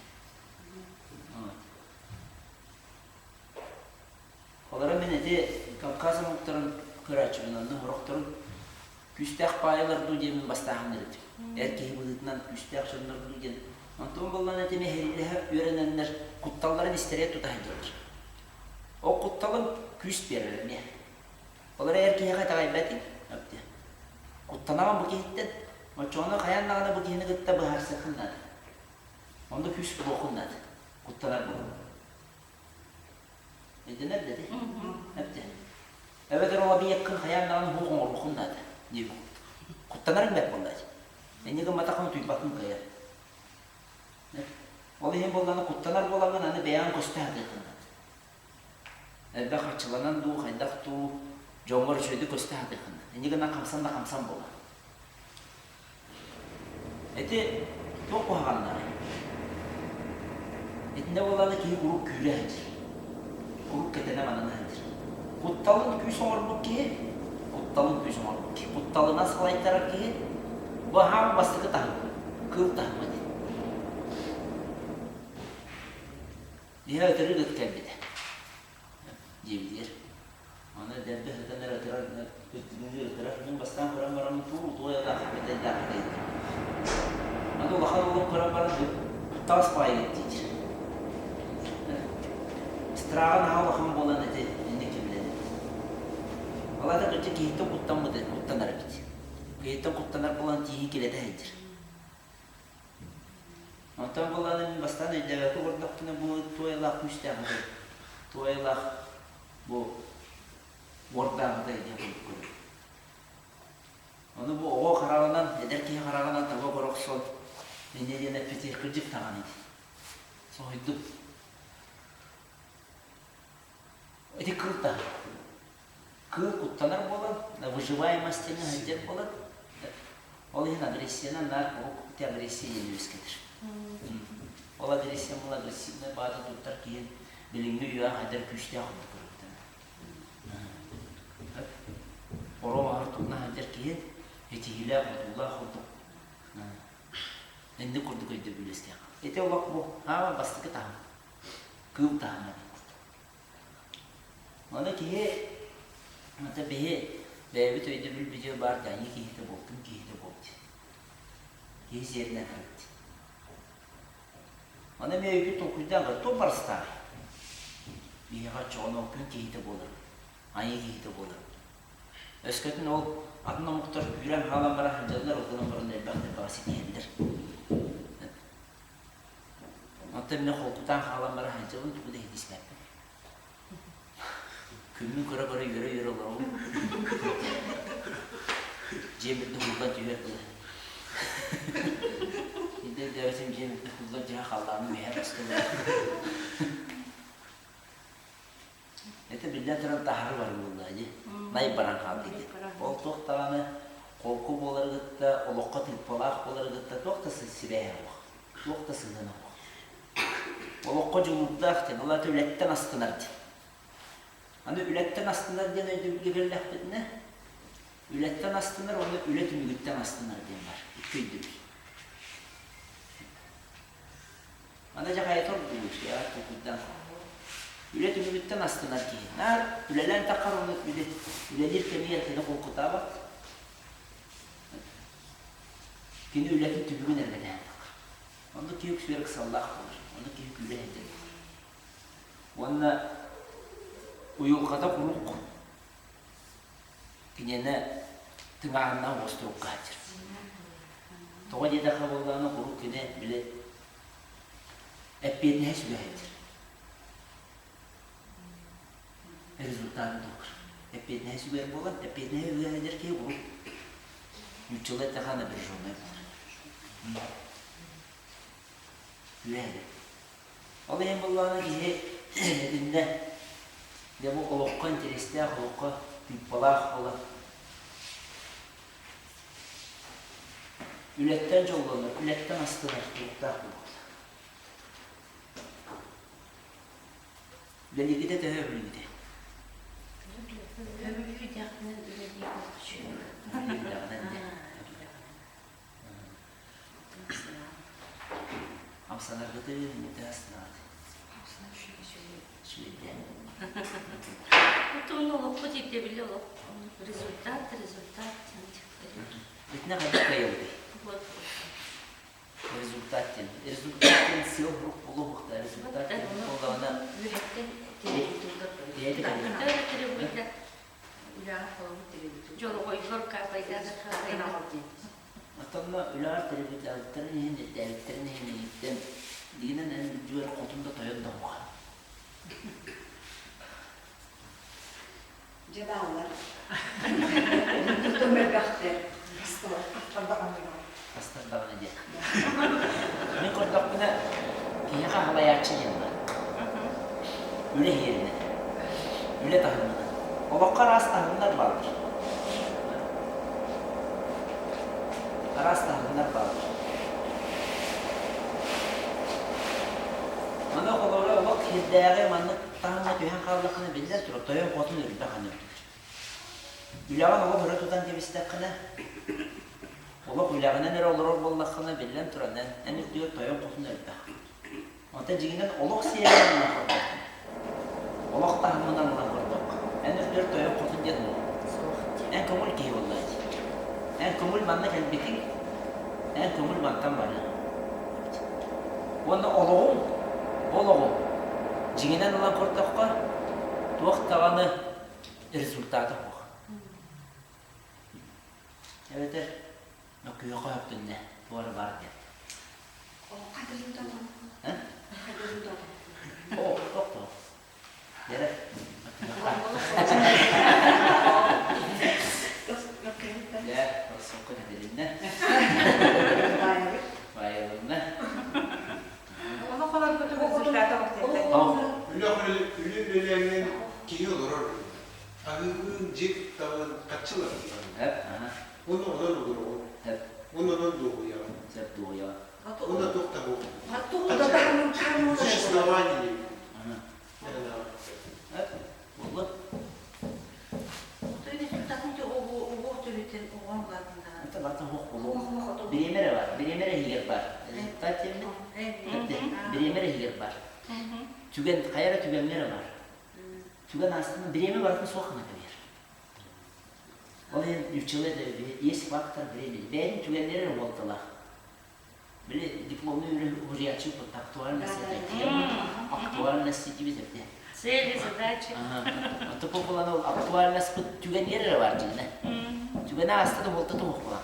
Олорон мин ити Кавказ омуктарын көрөөччүбүн, онно сорохторун күүстээх паайалар дуу диэммин бастааһын этим. Эр киһи быһыытынан күүстээх дьоннор дуу диэн. Онтон буоллаҕына ити мэһэйилэһэ үөрэнэннэр кутталларын истэрэ тута сылдьаллар. Ол кутталын күүс биэрэр эмиэ. Ол эрэ эр киһиэхэ итэҕэйбэтиҥ. Куттанаҕын бу киһиттэн. Оччоҕуна хайаан даҕаны бу киһини кытта быһаарсыаххын наада. Онно күүс булуоххун наада. Куттанар буолан. Өйдөнөр да ити? Эптэ. Эбэтэр ол объеккын хайаан даҕаны суох оҥоруоххун наада диэбит курдук. Куттанарыҥ бэрт буолла дии. Инньэ гымматаххына утуйбаккын кыайар. Ол иһин буоллаҕына куттанар буолаҥҥын аны бэйэҕин көстө сатыаххын наада. Элбэх харчыланан дуу, хайдах дуу, дьоҥҥор үчүгэйдик көстө сатыаххын наада. Инньэ гынан хамсан да хамсан буолар. Ити туох куһаҕаннааҕый? Итиннэ буоллаҕына киһи куруук күүрэ сылдьар. Куруук кэтэнэ-манана сылдьар. Кутталын күүс оҥорбут киһи, кутталын күүс оҥорбут киһи, кутталынан салайтарар киһи бу аһаан бастакы таһым, кыыл таһыма диэн. Биһи өтөрү ыт кэлбитэ диэбитигэр Аны дэлби сытан эрэ ытырар, үрдүнүү ытырар. Мин бастаан көрөн бараммын туу туойалаах этэйдээх этэйдим. Аны улахан уолум көрөн баран куттаҕас баайыгыт диир. Страҕа наһаа улахан буолан ити инник кимилэнэбит. Ол аата кырдьык киһиттэн куттаммыт куттанар эбит. Киһиттэн куттанар буолан тииһин килэтэ сылдьар. Онтон буолан мин бастаан өйдөөбөккө көрдөхпүнэ бу туойалаах күүстээх этэ. Туойалаах бу уордааҕыта диэн курдук көрөбүн. Ону бу оҕо хараҕынан, эдэр киһи хараҕынан таба көрө охсон, инньэ диэн эппитигэр кырдьык даҕаны дии. Соһуйдум. Ити кыыл да. Кыыл куттанар буолан, выживаемость диэҥҥэ сылдьар буолан, ол иһин агрессиянан наар куруук ити агрессия диэни үөскэтэр. Ол агрессия була агрессивнай баата туттар киһи билиҥҥи үйэҕэ хайдар күүстээх курдук көрөбүт. Оруо аһар тутна сылдьар киһи этиһиилээх, хотуулаах курдук инник курдук өйдөбүл үөскээх. Ити олох бу хаама бастакы таһым, кыыл таһыма диэн курдук. Аны киһи ата биһи бэйэбит өйдөбүл видео баар да айыы киһитэ буолтун киһитэ буолт. Киһи сиэринэн ырыт. Аны эмиэ өйгүн толкуйдаан көр, туох барыстааҕый? Биһиэхэ оччоҕуна ол күн киһитэ буолар, айыы киһитэ буолар. Өскөтүн ол атын омуктар күүрэн хаалан баран сылдьаллар, ол гынан баран элбэх элбэҕи ситиһэллэр. Онтон мин холкутаан хаалан баран сылдьабын, тугу да иһитиспэппин. Күммүн көрө-көрө үөрэ-үөрэ олоробун. Дьиэм үрдүн ууллан түһүөр дылы. Инде өйдөөбүтүм дьиэм үрдүн ууллан түһэ халлааным үөһэ көстөллөр. Это биллэн туран таһары барыы буолла дии. Най баран хаалды дии. Ол туох даҕаны холку буолары кытта, олоххо тыыппалаах буолары кытта туох да сибээһэ суох. Туох да сыһыана суох. Олоххо дьулуурдаах диэн, ол аата үлэттэн астынар диэн. Аны үлэттэн астынар диэн өйдөбүлгэ кэллэхпитинэ, үлэттэн астынар уонна үлэ түмүгүттэн астынар диэн бар. Икки өйдөбүл. Аны дьэ хайата ордугуй, яа толкуйдаан. Үлэ түмүгүттэн астынар киһи. Наар үлэлээн таххар уонна үлэ, үлэлиир кэмигэр кини холкутаабат. Кини үлэтин түбүгүн эрэ кэтэһэн таххар. Онно киһи үксүгэр ыксаллаах буолар, онно киһи күүрэ сылдьар буолар. Уонна уйулҕата куруук киниэнэ тыҥааһыннаах уостурукка сылдьар. Тоҕо диэтэххэ буоллаҕына куруук кини били эппиэтинэһи сүгэ сылдьар. Результатын туһугар. Эппиэтинэһи сүгэр буолан, эппиэтинэһи сүгэ сылдьар киһи куруук нууччалыы эттэххэ напряженная буолар. Үөһэ. Ол иһин буоллаҕына киһи итиннэ дьэ бу олоххо интэриэстээх, олоххо тыыппалаах буолан. Үлэттэн дьоллонор, үлэттэн астынар туруктаах буолуохтаах. Үлэлиигитэ төһө өбүлүүтэй? Өбүлүү дэхинэн үлэлии болчу. Үлэлии дэҕинэн дэ. Хамсанаргытын мүтэ астынаҕыт. Үчүгэйдэ. Утумну олохпут ирдэбили олох. Результат, результат. Итинэ хайдах кыайабытый? Вот. Результат диэн. Результат диэн сыал-сорук буолуохта. Результат диэн буоллаҕына Үөһэттэн бэйэтэ кэлэр. требует Дьолоҕойгор капайдаах Оттонно үлэҕэр требуйдаабыттарын иһин, ирдээбиттэрин иһин эйигиттэн дигинэн эн үрдүгэр хотун да тойон да оһуха. Дьэ бааллар. Тутум элбэхтэр. Астар даҕаны диэн. Мин көрдөхпүнэ, киһиэхэ халайааччы диэн баар. Үлэ иһиэринэн, үлэ таһымынан. Олоххо араас таһымнар бааллар. Араас таһымнар бааллар. Маны холобура олох сирдээҕи маннык таһымҥа түһэн хааллаххына биллэн турар, тойон хотун үрдэ ханна үрдүгэр. Үлэҕин олох өрө тутан кэбистэххинэ, олох үлэҕинэн эрэ олорор буоллаххына, биллэн туран, эн, эн үрдүгэр тойон хотун элбэх. Онтон дьиҥинэн олох сиэринэн ылан көрдөххө, олох таһымынан ылан көрдөххө, эн үрдүгэр тойон хотун диэн Суох. Эн көҥүл киһи буоллаа дии. Эн көҥүл манна кэлбитиҥ, эн көҥүл мантан барыаҥ. Уонна олоҕуҥ, бу олоҕуҥ дьиҥинэн ылан көрдөххө, туох даҕаны результата суох. Эбэтэр мөккүһүөххэ сөптөннө, туора бар диэн. О, тохтоо. Дэрэ. Дьэ, сокко кэтилиннэ. Баайылынна. Олох олорбутугар результата Үлэ үлэлээҥҥин киһи олорор. Аһыыбын, дьик таҕын, хаччыларын. Уонна онон олороҕун. Уонна онон дуоһуйаҕын. Сөп дуоһуйаҕын. Уонна туох да буолбут. Существование. Буолла. Это барыта суох буолуо. Бириэмэ эрэ бар. Бириэмэ эрэ иһигэр бар. Результат диэммин. Бириэмэ эрэ иһигэр бар. Түгэн, хайа эрэ түгэҥҥэ эрэ бар. Түгэн астына бириэмэ барытын суох гына кэбиһэр. Ол иһин нууччалыы есть фактор времени. Бэйэтин түгэннэрэ эрэ уолталаах. Били дипломный уһуйааччы актуальность это тема, актуальность диэбит эбит. Цели, задачи. Ото булан ол актуальность түгэн эрэ бар дьиҥинэ. Түгэнэ ааста да буолта туох буолан.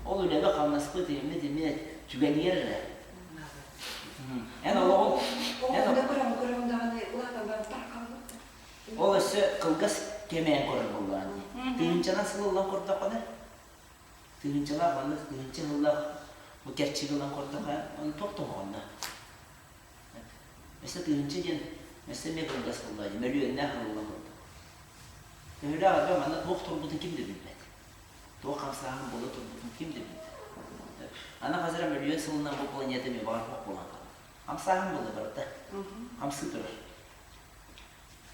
Ол үлэбэ хамнаспыт иммит иммит түгэнигэр эрэ. Эн олоҕун Ол өссө кылгас кэмээн көрөр буоллаҕа дии. Тыһыынчанан сылыллан көрдөххүнэ, тыһыынчалаах маннык тыһыынча сыллаах бу кэрчик ылан көрдөххө, ону туох тоһоҕонно. Өссө тыһыынча диэн өссө эмиэ кылгас буоллаҕа дии, мөлүйүөннээх ылыллан курдук. Төһөлөөх элбэх манна туох турбутун ким да билбэт. Туох хамсааһын буола турбутун ким да билбэт. Аны хас эрэ мөлүйүөн сылынан бу планета эмиэ баҕар суох буолан хаалар. Хамсааһын буолла барыта. Хамсыы турар.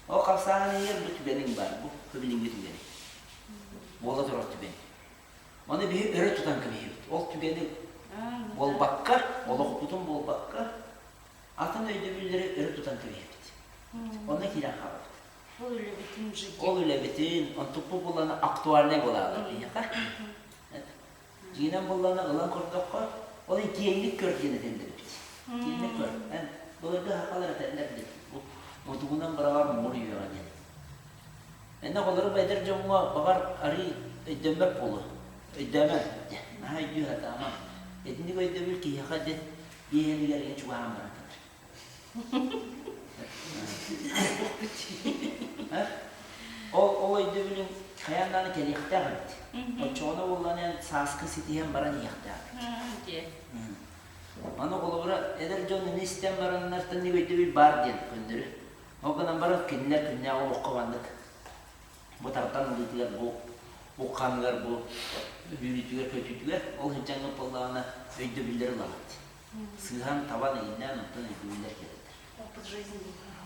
Ол хамсааһын иһигэр бу түгэниҥ баар, бу билиҥҥи түгэниҥ. Буола турар түгэн. Ону биһи өрө тутан кэбиһэбит. Ол түгэни буолбакка, олохпутун буолбакка, атын өйдөбүллэри өрө тутан кэбиһэбит. Онно киирэн хаалабыт. Ол үлэбитин Ол үлэбитин, онтукпут буоллаҕына актуальнай буолаалар биһиэхэ. Дьиҥинэн буоллаҕына ылан көрдөххө, ол иһин киэҥник көр диэн этэллэр эбит. Киэҥник көр. Эн былыргы сахалар этэллэр диэн. Бу мутугунан быраҕар муҥур үөҕэ диэн. Эннэ оҕолору эдэр дьоҥҥо баҕар арыый өйдөммөт буолуо. Өйдөөмө диэн. Наһаа өйдүү сатаама. Итинник өйдөбүл киһиэхэ диэн биэһэнигэр иһин чугаһаан баран кэлэр. Ол ол өйдөбүлүҥ хайаан даҕаны кэлиэхтээх эбит. Оччоҕуна буоллаҕына эн сааскы ситиһэн баран иһиэхтээх эбит. Аны холобура эдэр дьон ини истэн бараннар тыннык өйдөбүл баар диэн көннөрү. Ол гынан баран кинилэр күннээҕи олоххо маннык бу тардан ылыытыгар бу ухханыгар бу. Үүнүүтүгэр-көтүүтүгэр ол сылдьаҥҥа буоллаҕына өйдөбүллэри ылаҕыт. Сыыһан, табан, иҥнээн онтон өйдөбүллэр кэлэллэр. Опыт жизни.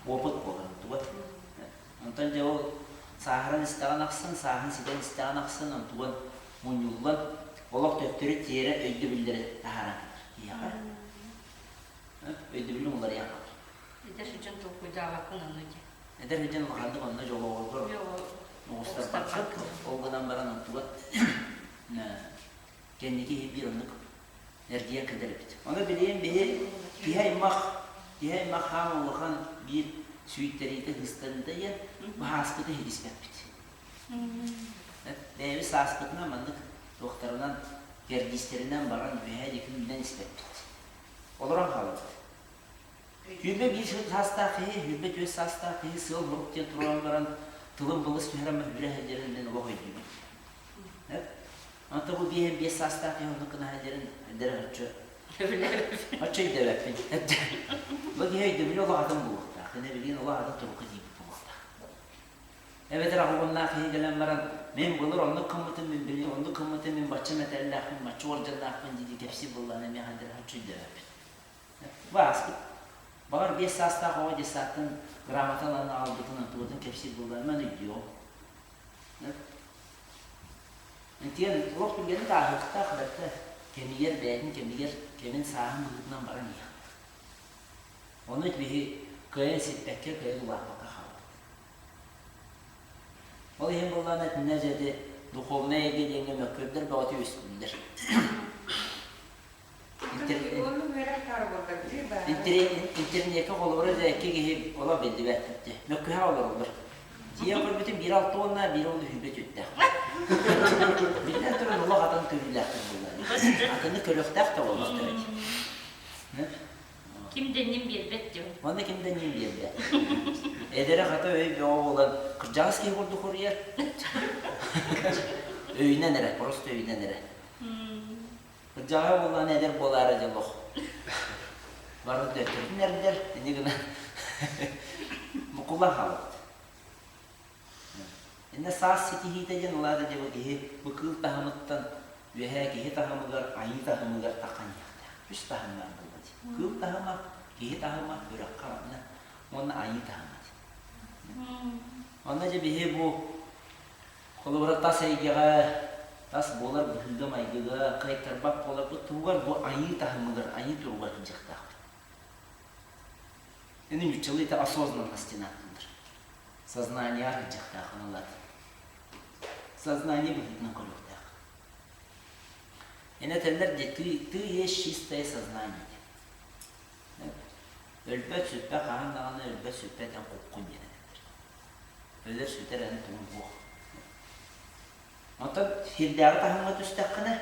Опыт буолар онтуга. Онтон дьэ ол сааһыран истэҕин ахсын, сааһын ситэн истэҕин ахсын онтуган мунньуллан олох төттөрү тиэрэ өйдөбүллэри таһааран кэлэр киһиэхэ. Өйдөбүлүн уларыйан хаалар. Эдэр сылдьан толкуйдаабаккын онно дии. Эдэр сылдьан улаханнык онно дьолоҕоргор оҕустарбаккын. Ол гынан баран онтугар кэнники иһин биир оннук эргийэн кэлэр эбит. Ону билигин биһи киһи аймах киһи аймах хаан улахан биир сүүйтэриитэ ыстаныыта диэн баһааспыты иһитиспэппит. Бэйэбит сааспытынан маннык туохтарынан кэрдиистэринэн баран үөһээ диэки үүнэн испэппит. Олорон хаалабыт. 21 саастаах киһи, 24 саастаах киһи сыал-сорук диэн туруоран баран тылын былыс түһэрэн мөһүүрэ сылдьарын мин олох өйдүүбүн. Онто бу 55 саастаах киһи оннук гына сылдьарын эдэр оччо оччо өйдөөбөппүн. Бу киһи өйдөбүлү олох атын буолуохтаах. Кини билигин олох атын турукка тиийбит буолуохтаах. Эбэтэр аҕабыннаах киһи кэлэн баран, мин былыр оннук гыммытым, мин билигин оннук гыммытым, мин бачча мэтээллээхпин, бачча уордьаннаахпын дии-дии кэпсиир буоллаҕына эмиэ ханна эрэ оччо өйдөөбөппүн. Бу ааспыт. Баҕар 5 саастаах оҕо детсадтан грамота ылан аҕалбытын онтубутун кэпсиир буоллаҕына мин өйдүөҕүм. Итиэн олох түргэнник ааһыахтаах бэртэ кэмигэр бэйэтин кэмигэр кэмин сааһын быһыытынан баран иһиэхтээх. Ону биһи кыайан сиппэккэ, кыайан улааппакка хаалбыт. Ол иһин буоллаҕына итиннэ дьэ ити духовнай эйгэ диэҥҥэ мөккүөрдэр бөҕөтө үөскүүллэр. Интернеккэ холобура дьэ икки киһи олох биллибэт мөккүһэ олороллор. Тиийэн көрбүтүм биир алта уонна биир уон үһүбэ түттээх. Биллэн туран олох атын көрүүлээхтэр буоллар. Атыны көрүөхтээх да буоллахтар эти. Ким да иннин биэрбэт диэн. Уонна ким да иннин биэрбэт. Эдэрэ хата өй бөҕө буолан кырдьаҕас киһи курдук хоруйар. Өйүнэн эрэ, просто өйүнэн эрэ. Кырдьаҕаһа буоллаҕына эдэр буолаары дьэ олох. Бары төттөрүтүн эрдэр, ини гынан букуллан хаалбыт. Иннэ саас ситиһиитэ диэн улаата дьэ бу киһи бу кыыл таһымыттан үөһээ киһи таһымыгар, айыы таһымыгар таххан иһиэхтээх. Үс таһымнаах буолла дии. Кыыл таһыма, киһи таһыма, үрэххэ уонна уонна айыы таһыма дии. Онно дьэ биһи бу холобура тас эйгэҕэ, тас буолар быһыыга-майгыга кыайтарбат буоларбыт туһугар бу айыы таһымыгар, айыы туругар сылдьыахтаахпыт. Ини нууччалыы это осознанность диэн ааттыыллар. Сознание сылдьыахтаах ылат. Сознание быһыытынан көрүөхтээх. Эн этэллэр дии, ты, ты есть чистое сознание диэн. Өлбөт сүппэ хаһан даҕаны өлбөт сүппэт эн куккун диэн этэллэр. Өлөр сүтэр эн тугун суох. Онтон сирдээҕи таһымҥа түстэххинэ,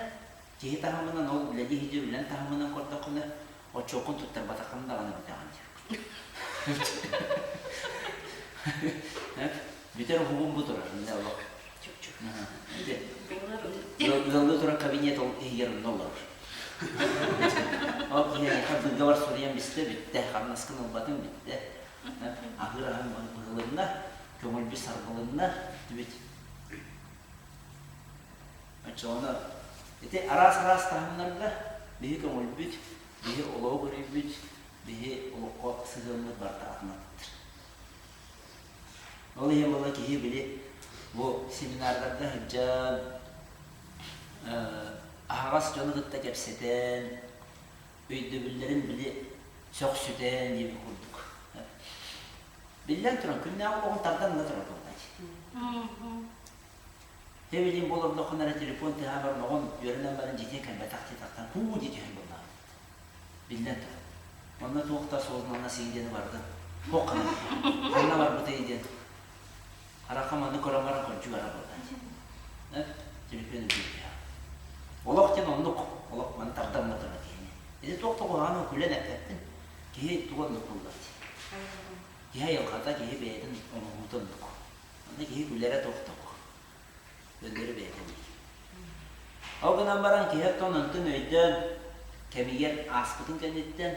киһи таһымынан ол үлэлии сылдьар үлэн таһымынан көрдөххүнэ, отчуоккун туттарбатаххын даҕаны бүтэҕин диир. Бүтэр уһугум бу турар, иннэ олох. Ыаллыы турар кабинет ол иһигэр онно олорор. Ол киһи эйиэхэ быыгабар суруйан бистэ бүттэ, хамнаскын ылбатыҥ бүттэ. Аһыыр аһыҥ быһылынна, көҥүлбүт саргылынна, бүтүбүт. Оччоҕуна ити араас-араас таһымнарга биһи көҥүлбүт, биһи олоҕу көрүүбүт, биһи олоххо сыһыаммыт барыта атын-атыттар. Ол иһин буолла киһи били бу семинардарга сылдьан, аһаҕас дьону кытта кэпсэтэн, өйдөбүллэрин били сөхсүтэн диэбит курдук. Биллэн туран, күннээҕи олоҕун тардан ыла турар буоллааччы. Дьэ билигин бу олордоххуна эрэ телефон тыаһа баран оҕом үөрэнэн баран дьиэтигэр кэлбэтэх дии тахсан куу дии түһэн буоллаҕа. Биллэн турар. Онно туох да осознанно син диэни барытын туох ханна ханна барбытый диэн харахха манны көрөн баран көрдьүк ара буоллааччы. Телефон үрдүк Олох диэн оннук. Олох маны тардан да турар киһини. Ити туох да куһаҕаны күлэн эппэппин. Киһи тугу оннук буллар дии. Киһи айылҕата, киһи бэйэтин оҥоһуута оннук. Онно киһи күлэрэ туох да суох. Өлөрү бэйэтэ диир. Ол гынан баран киһи оттон онтун өйдөөн кэмигэр ааспытын кэнниттэн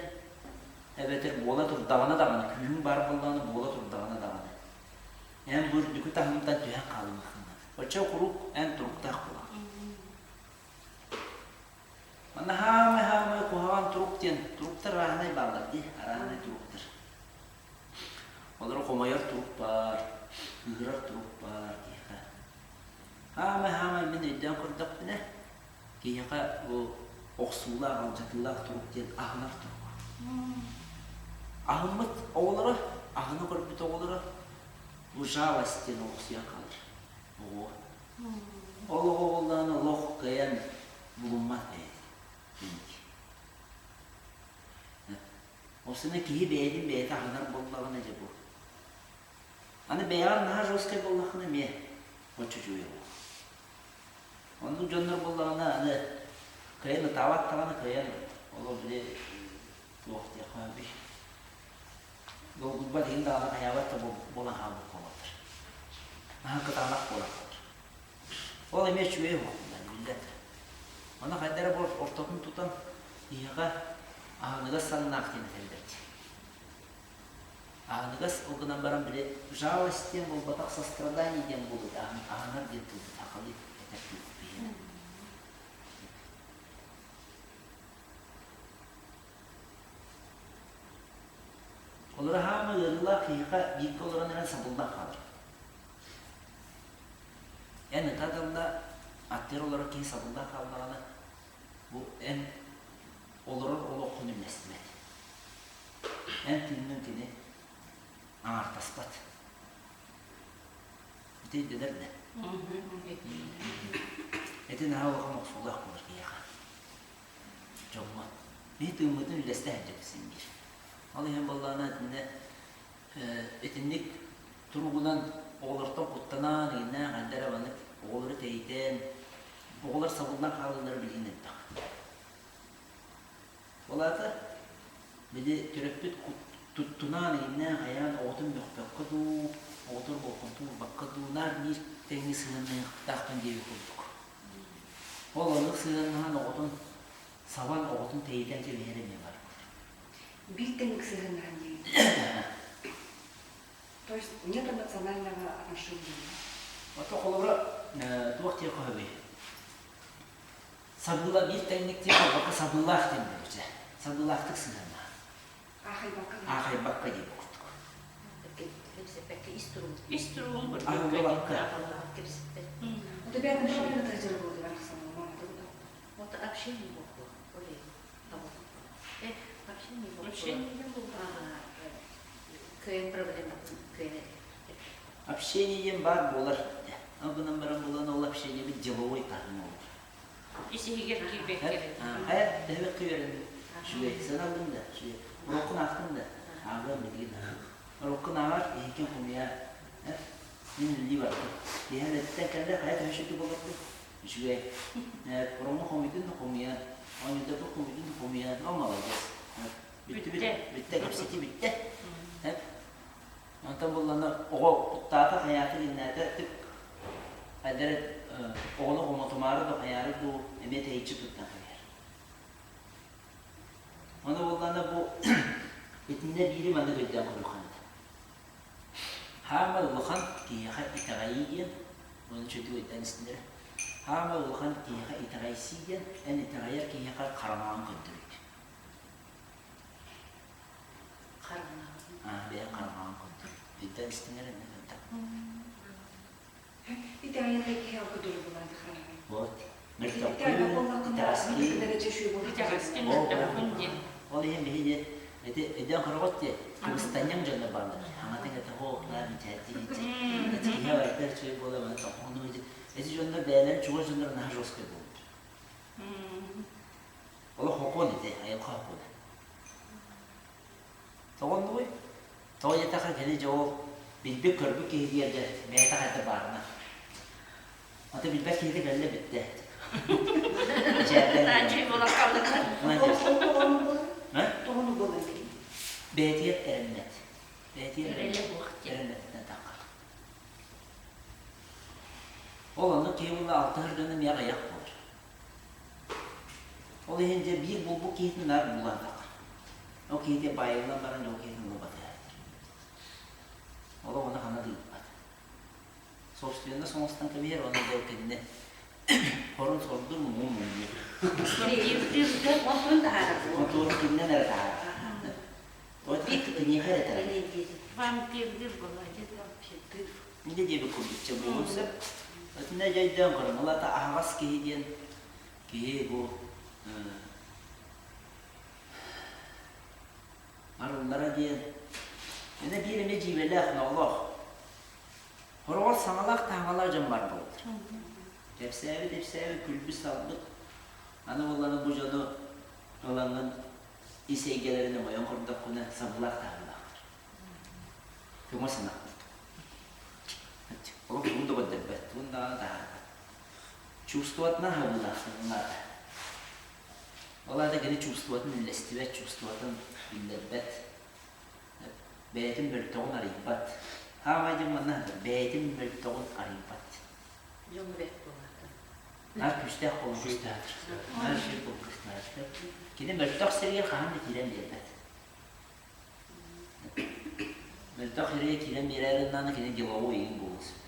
эбэтэр буола турдаҕына даҕаны, күүһүҥ баар буоллаҕына буола турдаҕына даҕаны эн бу үрдүкү таһымтан түһэн хаалымыаххын наада. Оччо куруук эн туруктаах буолаҕын. Куһаҕан турук диэн туруктар арааһынай бааллар дии, арааһынай туруктар. Олору хомойор турук баар, кыыһырар турук баар киһиэхэ. Хаамай-хаамай мин өйдөөн көрдөхпүнэ, киһиэхэ бу охсуулаах, алдьатыылаах турук диэн аһынар турук. Аһыммыт оҕолоро, аһына көрбүт оҕолоро бу жалость диэн олохсуйан хаалар оҕо. Ол оҕо буоллаҕына олох кыайан булуммат бэйэтин. Ол киһи бэйэтин бэйэтэ аһынар буоллаҕына дьэ бу. Аны бэйэҕэр наһаа жесткай буоллаххына эмиэ оччо үчүгэй буолуо. Оннук дьоннор буоллаҕына аны кыайан ытаабат даҕаны кыайан олох били туох диэххэ сөбүй долгуйбат иһин даҕаны хайаабат да буолан хаалбыт буолаллар. Наһаа кытаанах буолан хаалар. Ол эмиэ үчүгэй буолла биллэр. Ону хайда эрэ ортотун тутан киһиэхэ аһыныгас саннаах диэн этэллэр дии. Аһыныгас ол гынан баран били жалость диэн буолбатах сострадание диэн буолбут аһынар диэн тылбыт сахалыы этэр тылбыт биһиэнэ. Олоро хаама ыарыылаах киһиэхэ бииргэ олорон эрэн сабыллан хаалар. Эн ыта далла аттыгар олорор киһи сабыллан хааллаҕына, бу эн олорор олоххун үллэстибэт. Эн тыыҥҥын кини аҥаартаспат. Ити өйдөнөр да? Ити наһаа улахан охсуулаах буолар киһиэхэ. Дьоҥҥо. Биһи тыыммытын үллэстэ сылдьабыт син биир. Ол иһин буоллаҕына итиннэ итинник туругунан оҕолортон куттанан, иҥнээх хайда эрэ маннык оҕолору тэйитэн, оҕолор сабыллан хаалаллара билигин элбэх. Ол аата били төрөппүт туттунаан, иҥнээх хайаан оҕотун мөхпөккө дуу, оҕотор болҕомто уурбакка дуу, наар биир тэҥҥэ сыһыаннаһыахтаахпын диэбит курдук. Ол оннук сыһыаннаһан оҕотун сабан, оҕотун тэйитэн кэбиһэрэ эмиэ баар буолар. Биир тэҥник сыһыаннаһан диэн. То есть нет эмоционального отношения. Ото холобура туох диэх көһөбүй? Сабыыла биир тэҥник диэн буолбакка сабыылаах диэн буолча. Сабыылаахтык сыһыаннаһан. Аахайбакка. Аахайбакка диэн курдук. Кэпсэппэккэ ис туругун. Ис туругун курдук. Аһыллыбакка. Кэпсэппэт. Вот опять на тажыр болды Вот общение буолуо. Общение буолуо. Общение буолуо. Кыайан проблематын кыайан Общение диэн баар буолар. Ол гынан баран буолан ол общениебит деловой таһым буолар. Ис иһигэр киирбэккэ. Хайа, төһөбөккө үөрэнним. Үчүгэй. Сыаналлым да, үчүгэй. Уроккун аахтым да, ааҕыам билигин. Уроккун ааҕар, иһиккин хомуйаар. Мин үлэлии бардым. Киэһэ үлэттэн кэллэ, хайа төһө үчүгэй буолбаппын? Үчүгэй. Ороҥҥо хомуйдун да хомуйан, оонньуурдарбын хомуйдун да хомуйан, о, молодец. Бүттүбүт, бүттэ, кэпсэтии бүттэ. Онтон буллана оҕо куттаата, хайаата, гиннээтэ, тык хайдары оҕону хомотумаары да хайаары дуу эмиэ тэйиччи туттан кэбиһэр. Ону буллана бу итиннэ биири маннык өйдөөн көрүөххэ наада. Хаамай улахан киһиэхэ итэҕэйии диэн, ону үчүгэйдик өйдөөн истинэрэ. Хаамай улахан киһиэхэ итэҕэйсии диэн, эн итэҕэйэр киһиэхэ хараҥаҕын көрдөрүүт. Хараҥаҕын. Аа, бэйэҥ хараҥаҕын көрдөрүүт. Өйдөөн истинэрэ эмиэ хайдах? Итэҕэйэр киһи алгы булан хараҥа. Вот. Мөлтөххүн, итэҕэскин. Итэҕэскин, мөлтөххүн диэн. Ол иһин биһиги Ити өйдөөн көрөҕүт дии, кыбыстанньаҥ дьоннор бааллар. Хаҥатын этэ хоох наар мичээттии Ити киһи барыта үчүгэй буола маны тохону ити дьоннор бэйэлэрин чугас дьоннор наһаа жесткай буолбут. Олох хокуон ити, айылҕа хокуона. Тоҕоннугуй? Тоҕо диэтэххэ кини дьэ ол билбит көрбүт киһи диэргэ бэйэтэ хайда баарына. Ата билбэт киһитэ кэллэ бүттэ. Бэйэтигэр эрэммэт. Бэйэтигэр эрэммэтинэн таххар. Ол онно киһи буолла алтыһар дьоно эмиэ аҕыйах буолар. Ол иһин дьэ биир булбут киһитин наар булан таххар. Ол киһитэ баайыллан баран дьэ ол киһитин ылбатыһар. Олох ону ханна да ыыппат. Собственно оҥостон кэбиһэр уонна дьэ ол кэннэ хорун сордур, муҥун муҥнуур. Онтун таһаарар. Онтуору кининэн эрэ таһаарар. Тоҕо киниэхэ эрэ этэр. Вампирдыр буолла. Инде диэбит курдук чэ буолуон сөп. Итиннэ дьайдаан көрөн, ол аата аһаҕас киһи диэн киһи бу арыллара диэн Аны биир эмэ дьиибэлээх, ноолоох. Хороҕор саҥалаах таһаҥалаах дьон баар буолаллар. Кэпсээбит, ипсээбит, күлбүт-салбыт. Аны буоллаҕына бу дьону ылаҥҥын ис эйгэлэрин өҥөйөн көрдөххүнэ сабыылаах таһымнаахтар. Көҥө санах курдук. Олох тугун да көрдөрбөт, тугун даҕаны таһаарбат. Чувствоватынан хабыылаах сабыылаата. Ол аата кини чувствоватын үллэстибэт, чувствоватын биллэрбэт. Бэйэтин мөлтөҕүн арыйбат. Хаамай диэн манна бэйэтин мөлтөҕүн арыйбат. Дьоҥҥо бэрт буолаата. Наар күүстээх буолан көстөөтөр. Наар үчүгэй буолан көстөөтөр. Кини мөлтөх сиригэр хаһан да киирэн биэрбэт. Мөлтөх сиригэр киирэн биэрээри гыннаҕына кини деловой игин буолуон сөп.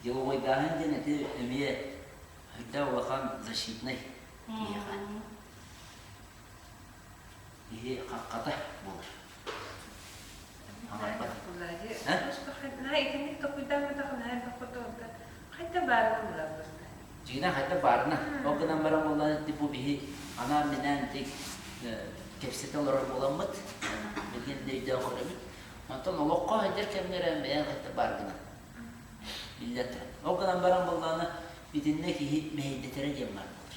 Деловойдааһын диэн ити эмиэ сүрдээх улахан защитнай киһиэхэ. Киһи хаххата буолар. Аҥарбат. Итинник толкуйдаабатах наһаа элбэх курдук хайда баарына булабыт. Дьиҥинэн хайда баарына. Ол гынан баран буоллаан бу биһи анаан-минээн тик кэпсэтэ олорор буоламмыт, билигин да өйдөөн көрөбүт. Онтон олоххо сылдьар кэмҥэ эрэ бэйэҥ хайда бааргынан биллэн турар. Ол гынан баран буоллаҕына итиннэ киһи мэһэйдэтэрэ диэн баар буолар.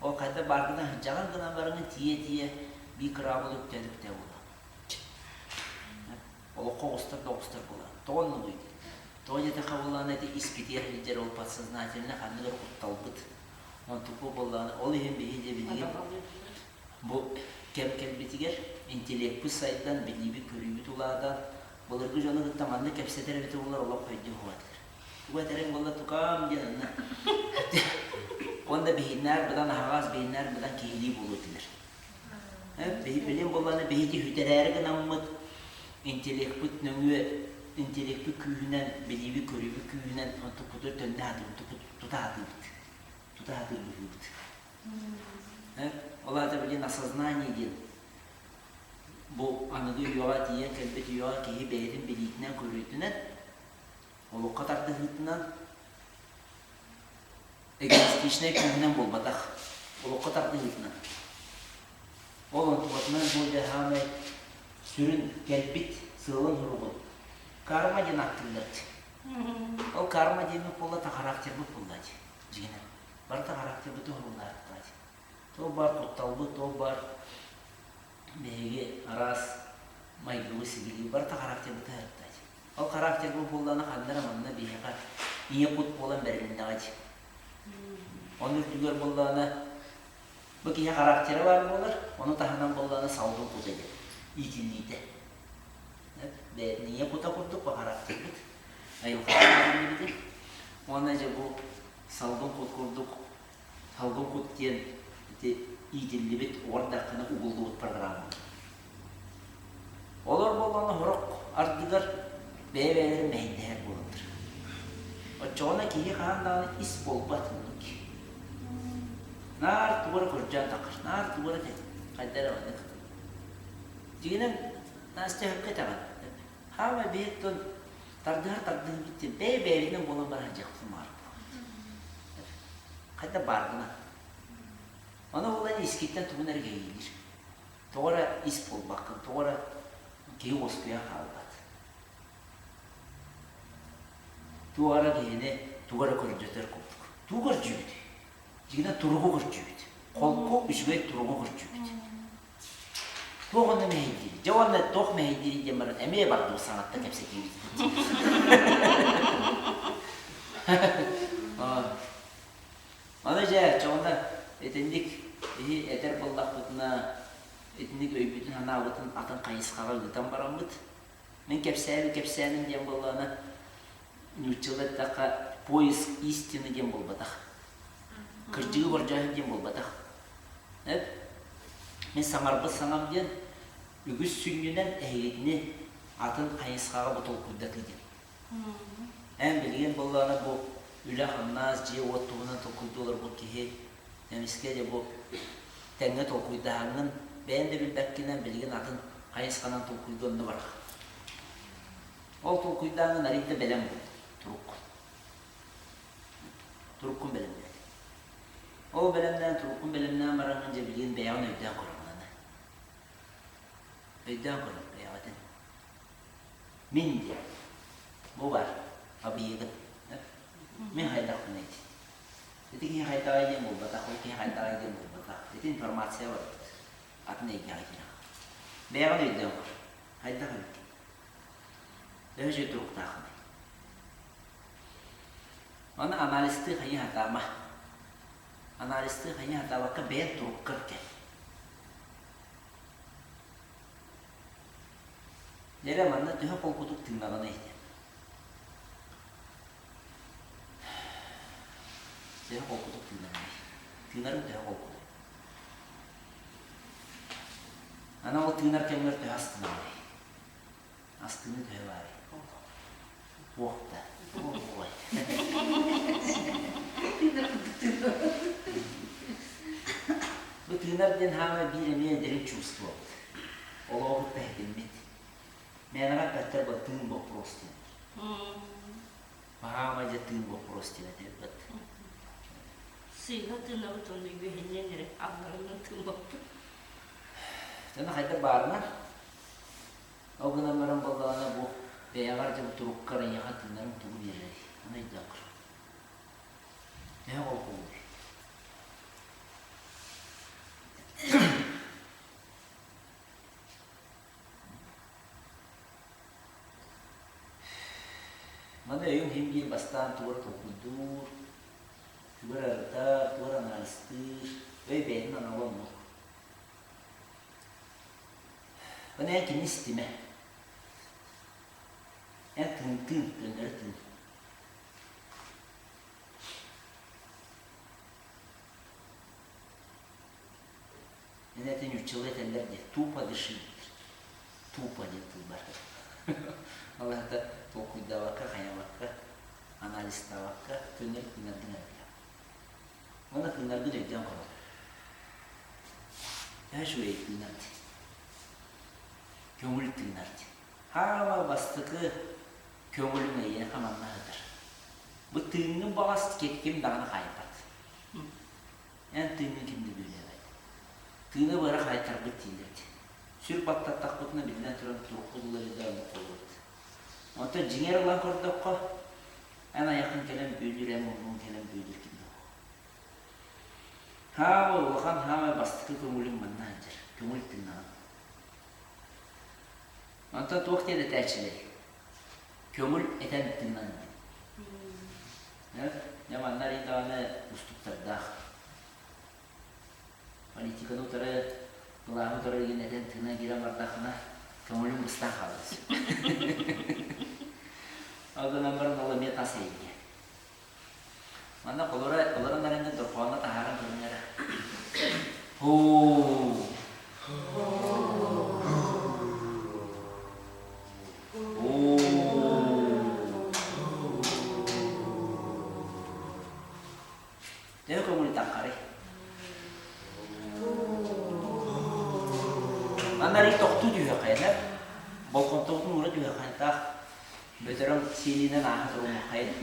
Ол хайда бааргынан сылдьаҕын гынан бараҥын тиийэ-тиийэ биир кыраабыл үктэл-үктэл буолар. Олоххо оҕустар да оҕустар буолар. Тоҕо оннугуй диэн. Тоҕо диэтэххэ буоллаҕына ити испитигэр сылдьар ол подсознательно ханнык эрэ кутталбыт. Онтукку буоллаҕына ол иһин биһи дьэ билигин бу кэм кэлбитигэр интеллекпит сайдан, билиибит-көрүүбүт улаатан, былыргы дьону кытта маннык кэпсэтэр эбитэ буоллар олох өйдүө суох этилэр. Тугу этэриҥ буолла тукаам диэн онно уонна биһиннээр быдан аһаҕас, биһиннээр быдан киһилии буолуо этилэр. Билим буоллаҕына биһиги сүтэрээри гынаммыт интеллекпит нөҥүө интеллекпит күүһүнэн, билиибит көрүүбүт күүһүнэн онтукпутугар төннө сатыыбыт, тута сатыыбыт, тута сатыыр быһыыбыт. Ол аата билин осознание диэн бу аныгы үйэҕэ тиийэн кэлбит үйэҕэ киһи бэйэтин билиитинэн көрүүтүнэн олоххо тардыһыытынан эгоистичнай күүһүнэн буолбатах, олоххо тардыһыытынан. Ол онтубатынан бу дьэ саамай сүрүн кэлбит сыалын-соругун карма диэн ааттыыллар дии. Ол карма диэммит буолла та характербыт буолла дии, дьиҥинэн. Барыта характербыт уһугуннаахтаа дии. Туох баар кутталбыт, туох баар биһиги араас майгыбыт-сигилибит барыта характербыт ыһарыттаа дии. Ол характербыт буоллаҕына ханна эрэ манна биһиэхэ ийэ кут буолан бэрилиннэҕэ дии. Ону үрдүгэр буоллаҕына бу киһи характера баар буолар, ону таһынан буоллаҕына салгын кута диэн иитиллиитэ. Бэйэтин ийэ кута курдук бу характербыт айылҕаттан бэриллибитин уонна дьэ бу салгын кут курдук салгын кут диэн ити иитиллибит уордаххына угуллубут программа. Олор буоллаҕына сорох ардыгар бэйэ-бэйэлэрин мэһэйдэһэр буолаллар. Оччоҕуна киһи хаһан даҕаны ис буолбат оннук. Наар тугу эрэ көрдьөөн таххар, наар тугу эрэ хайда эрэ маннык. Дьиҥинэн Настя сөпкө этэҕин. Хаамай биһиттэн тардыһар тардыһыбыт диэн бэйэ-бэйэбитинэн буолан баран дьиэхпитин баҕарбыт. Хайда бааргына. Ону буолан искиттэн тугун эрэ кэһиилиир. Тоҕо эрэ ис буолбаккын, тоҕо эрэ киһи уоскуйан хаалбат. Туох эрэ киһини тугу эрэ көрдөтөр курдук. Тугу көрдүүбүт? Дьиҥинэн туругу көрдүүбүт. Холку үчүгэй туругу көрдүүбүт. Туох онно мэһэйдиир? Дьэ уонна туох мэһэйдиирий диэн баран эмиэ бардыбыт саҥаттан кэпсэтиибит. Аны дьэ, чоҕуна итинник биһи этэр буоллахпытына, итинник өйбүтүн-санаабытын атын хайысхаҕа ыытан бараммыт, мин кэпсээбит кэпсээним диэн буоллаҕына, нууччалыы эттэххэ, поиск истины диэн буолбатах. Кырдьыгы көрдөөһүн диэн буолбатах. Эп, мин саҥарбыт саҥам диэн үгүс сүнньүнэн эһигитини атын хайысхаҕа бу толкуйдатыы диэн. Эн билигин буоллаҕына бу. үлэ-хамнас, дьиэ-уот туһунан толкуйдуу олорбут киһи эмискэ дьэ бу тэҥҥэ толкуйдаһаҥҥын, бэйэҥ да билбэккинэн билигин атын хайысханан толкуйга онно бараҕын. Ол толкуйдааҥҥын арыый да бэлэм буол, туруккун. Туруккун бэлэмнээн. Ол бэлэмнээн, туруккун бэлэмнээн бараҥҥын дьэ билигин бэйэҕин өйдөөн көрөҕүн аны. Өйдөөн көрүҥ бэйэҕитин. Мин диэн бу баар абыйыгын. Мин хайдахпыный дии. Ити киһи хайдаҕай диэн буолбатах, ол киһи хайдаҕай диэн буолбатах. Ити информация барбыт. Атын эйгэҕэ киирэн. Бэйэҕин өйдөөн көр. Хайдах эбиккин? Төһө үчүгэй туруктааххыный? Аны анализтыы хайыы сатаама. Анализтыы хайыы сатаабакка бэйэҥ туруккар кэл. Дьэ манна төһө холкутук тыынаҕыный диэн. Төһө холкутук тыынаҕыный? Тыынарыҥ төһө холкутуй? Аны ол тыынар кэмҥэр төһө астынаҕыный? Астыныы төһө баарый? Туох да. Ой. Бу тыынар диэн хаамай биир эмиэ дириҥ чувство Олоҕу кытта иһитиммит. Мээнэҕэ эппэттэр бу тыын боппуруос диэн. Хаамай дьэ тыын боппуруос диэн этэрбит. Сыыһа тыынабыт уонна үөһэннэн эрэ алларынан тыыммаппыт. Дьоно хайдах баарынан Ол гынан баран буоллаҕына бу бэйэҕэр дьэ бу туруккар эйиэхэ тыынарыҥ тугу биэрэрий? Ону өйдөөн көр. Төһө холкулуур? Маны өйүҥ иһин биир бастаан тугу эрэ толкуйдуур, тугу эрэ ырытар, тугу эрэ анализтыыр, өй бэйэтин анала оннук. Ону эн кини истимэ. Эн тыын-тыын, көннөрү тыын. Эн этин нууччалыы этэллэр дии, тупо дыши диир. Тупо диэн тыл бар. Ол аата толкуйдаабакка, хайаабакка, анализтаабакка, көннөрү тыынаргын эрэ билэҕин. Уонна тыынаргын өйдөөн көрөҕүн. Төһө үчүгэй тыынар дии. Көҥүл тыынар дии. Хаама бастакы көҥүлүҥ эйиэхэ манна сытар. Бу тыыҥҥын баҕас ким даҕаны хаайбат. Эн тыыҥҥын ким да бүөлээбэт. Тыына быара хаайтарбыт дииллэр дии. Сүр баттаттахпытына биллэн туран турукпут уларыйда оннук буолуобут. Онтон дьиҥэр ылан көрдөххө, эн айаххын кэлэн бүөлүүр, эн муннугун кэлэн бүөлүүр ким да Хаамай улахан хаамай бастакы көҥүлүҥ манна сылдьар, көҥүл тыынаҕын. Онтон туох диэн этээччилэрий? Көҥүл этэн тыынан диэн. Дьэ манна арыый даҕаны уустуктардаах. Политиканы утары, былааһы утары игин этэн тыынан киирэн бардаххына, көҥүлүҥ быстан хаалар. Ол гынан баран ол эмиэ тас эйгэ. Манна холоро олорон эрэннэ дорҕооно таһааран көрүнэрэ. Һуу. Төһө көҥүл таҥхарый? Манна арый тохтуу түһүөххэйинэ, болҕомтобутун уура түһүөххэйин таах Бөтөрөҥ сиэлиинэн ааһа туруммаххайын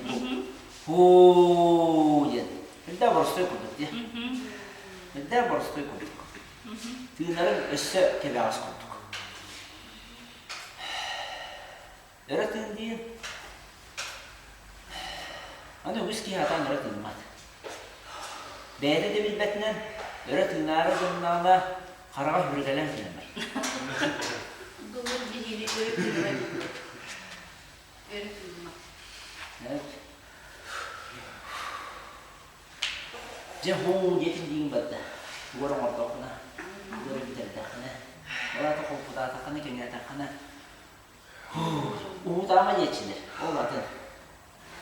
һуу диэн. Үрдээх боростуой курдук дии. Үрдээх боростуой курдук. Тыынарыҥ өссө кэбэҕэс курдук. Өрө тыын диин. Аны үгүс киһи атаан өрө тыыммат. Бэйэтэ да билбэтинэн өрө тыынаары гыннаҕына хараҕа хүрүгэлээн кэлэн барар. Былыр биһиги өрө тыынара дииллэр. Өрө тыынма. Дьэ һуу диэтин диин барда. Тугу эрэ оҥордоххуна, тугу эрэ бүтэрдэххинэ, ол аата холкутаатаххына, кэҥээтэххинэ, уһуутаама диэччилэр. Ол атын.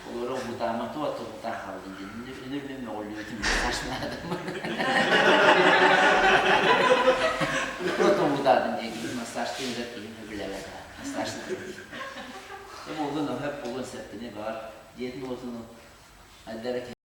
Олору уһуутаама, туох да уһуутаан хааллын диэн. Үнүр мин мөҕүллүбүтүм страшно Туох уһуутаатын диэн киһи массажтыы ыытар киһим сөбүлээбэтэ. Массажтыы. Буоллун, өһөп буолуон сөп кини баҕар дьиэтин уотун. Хайдара.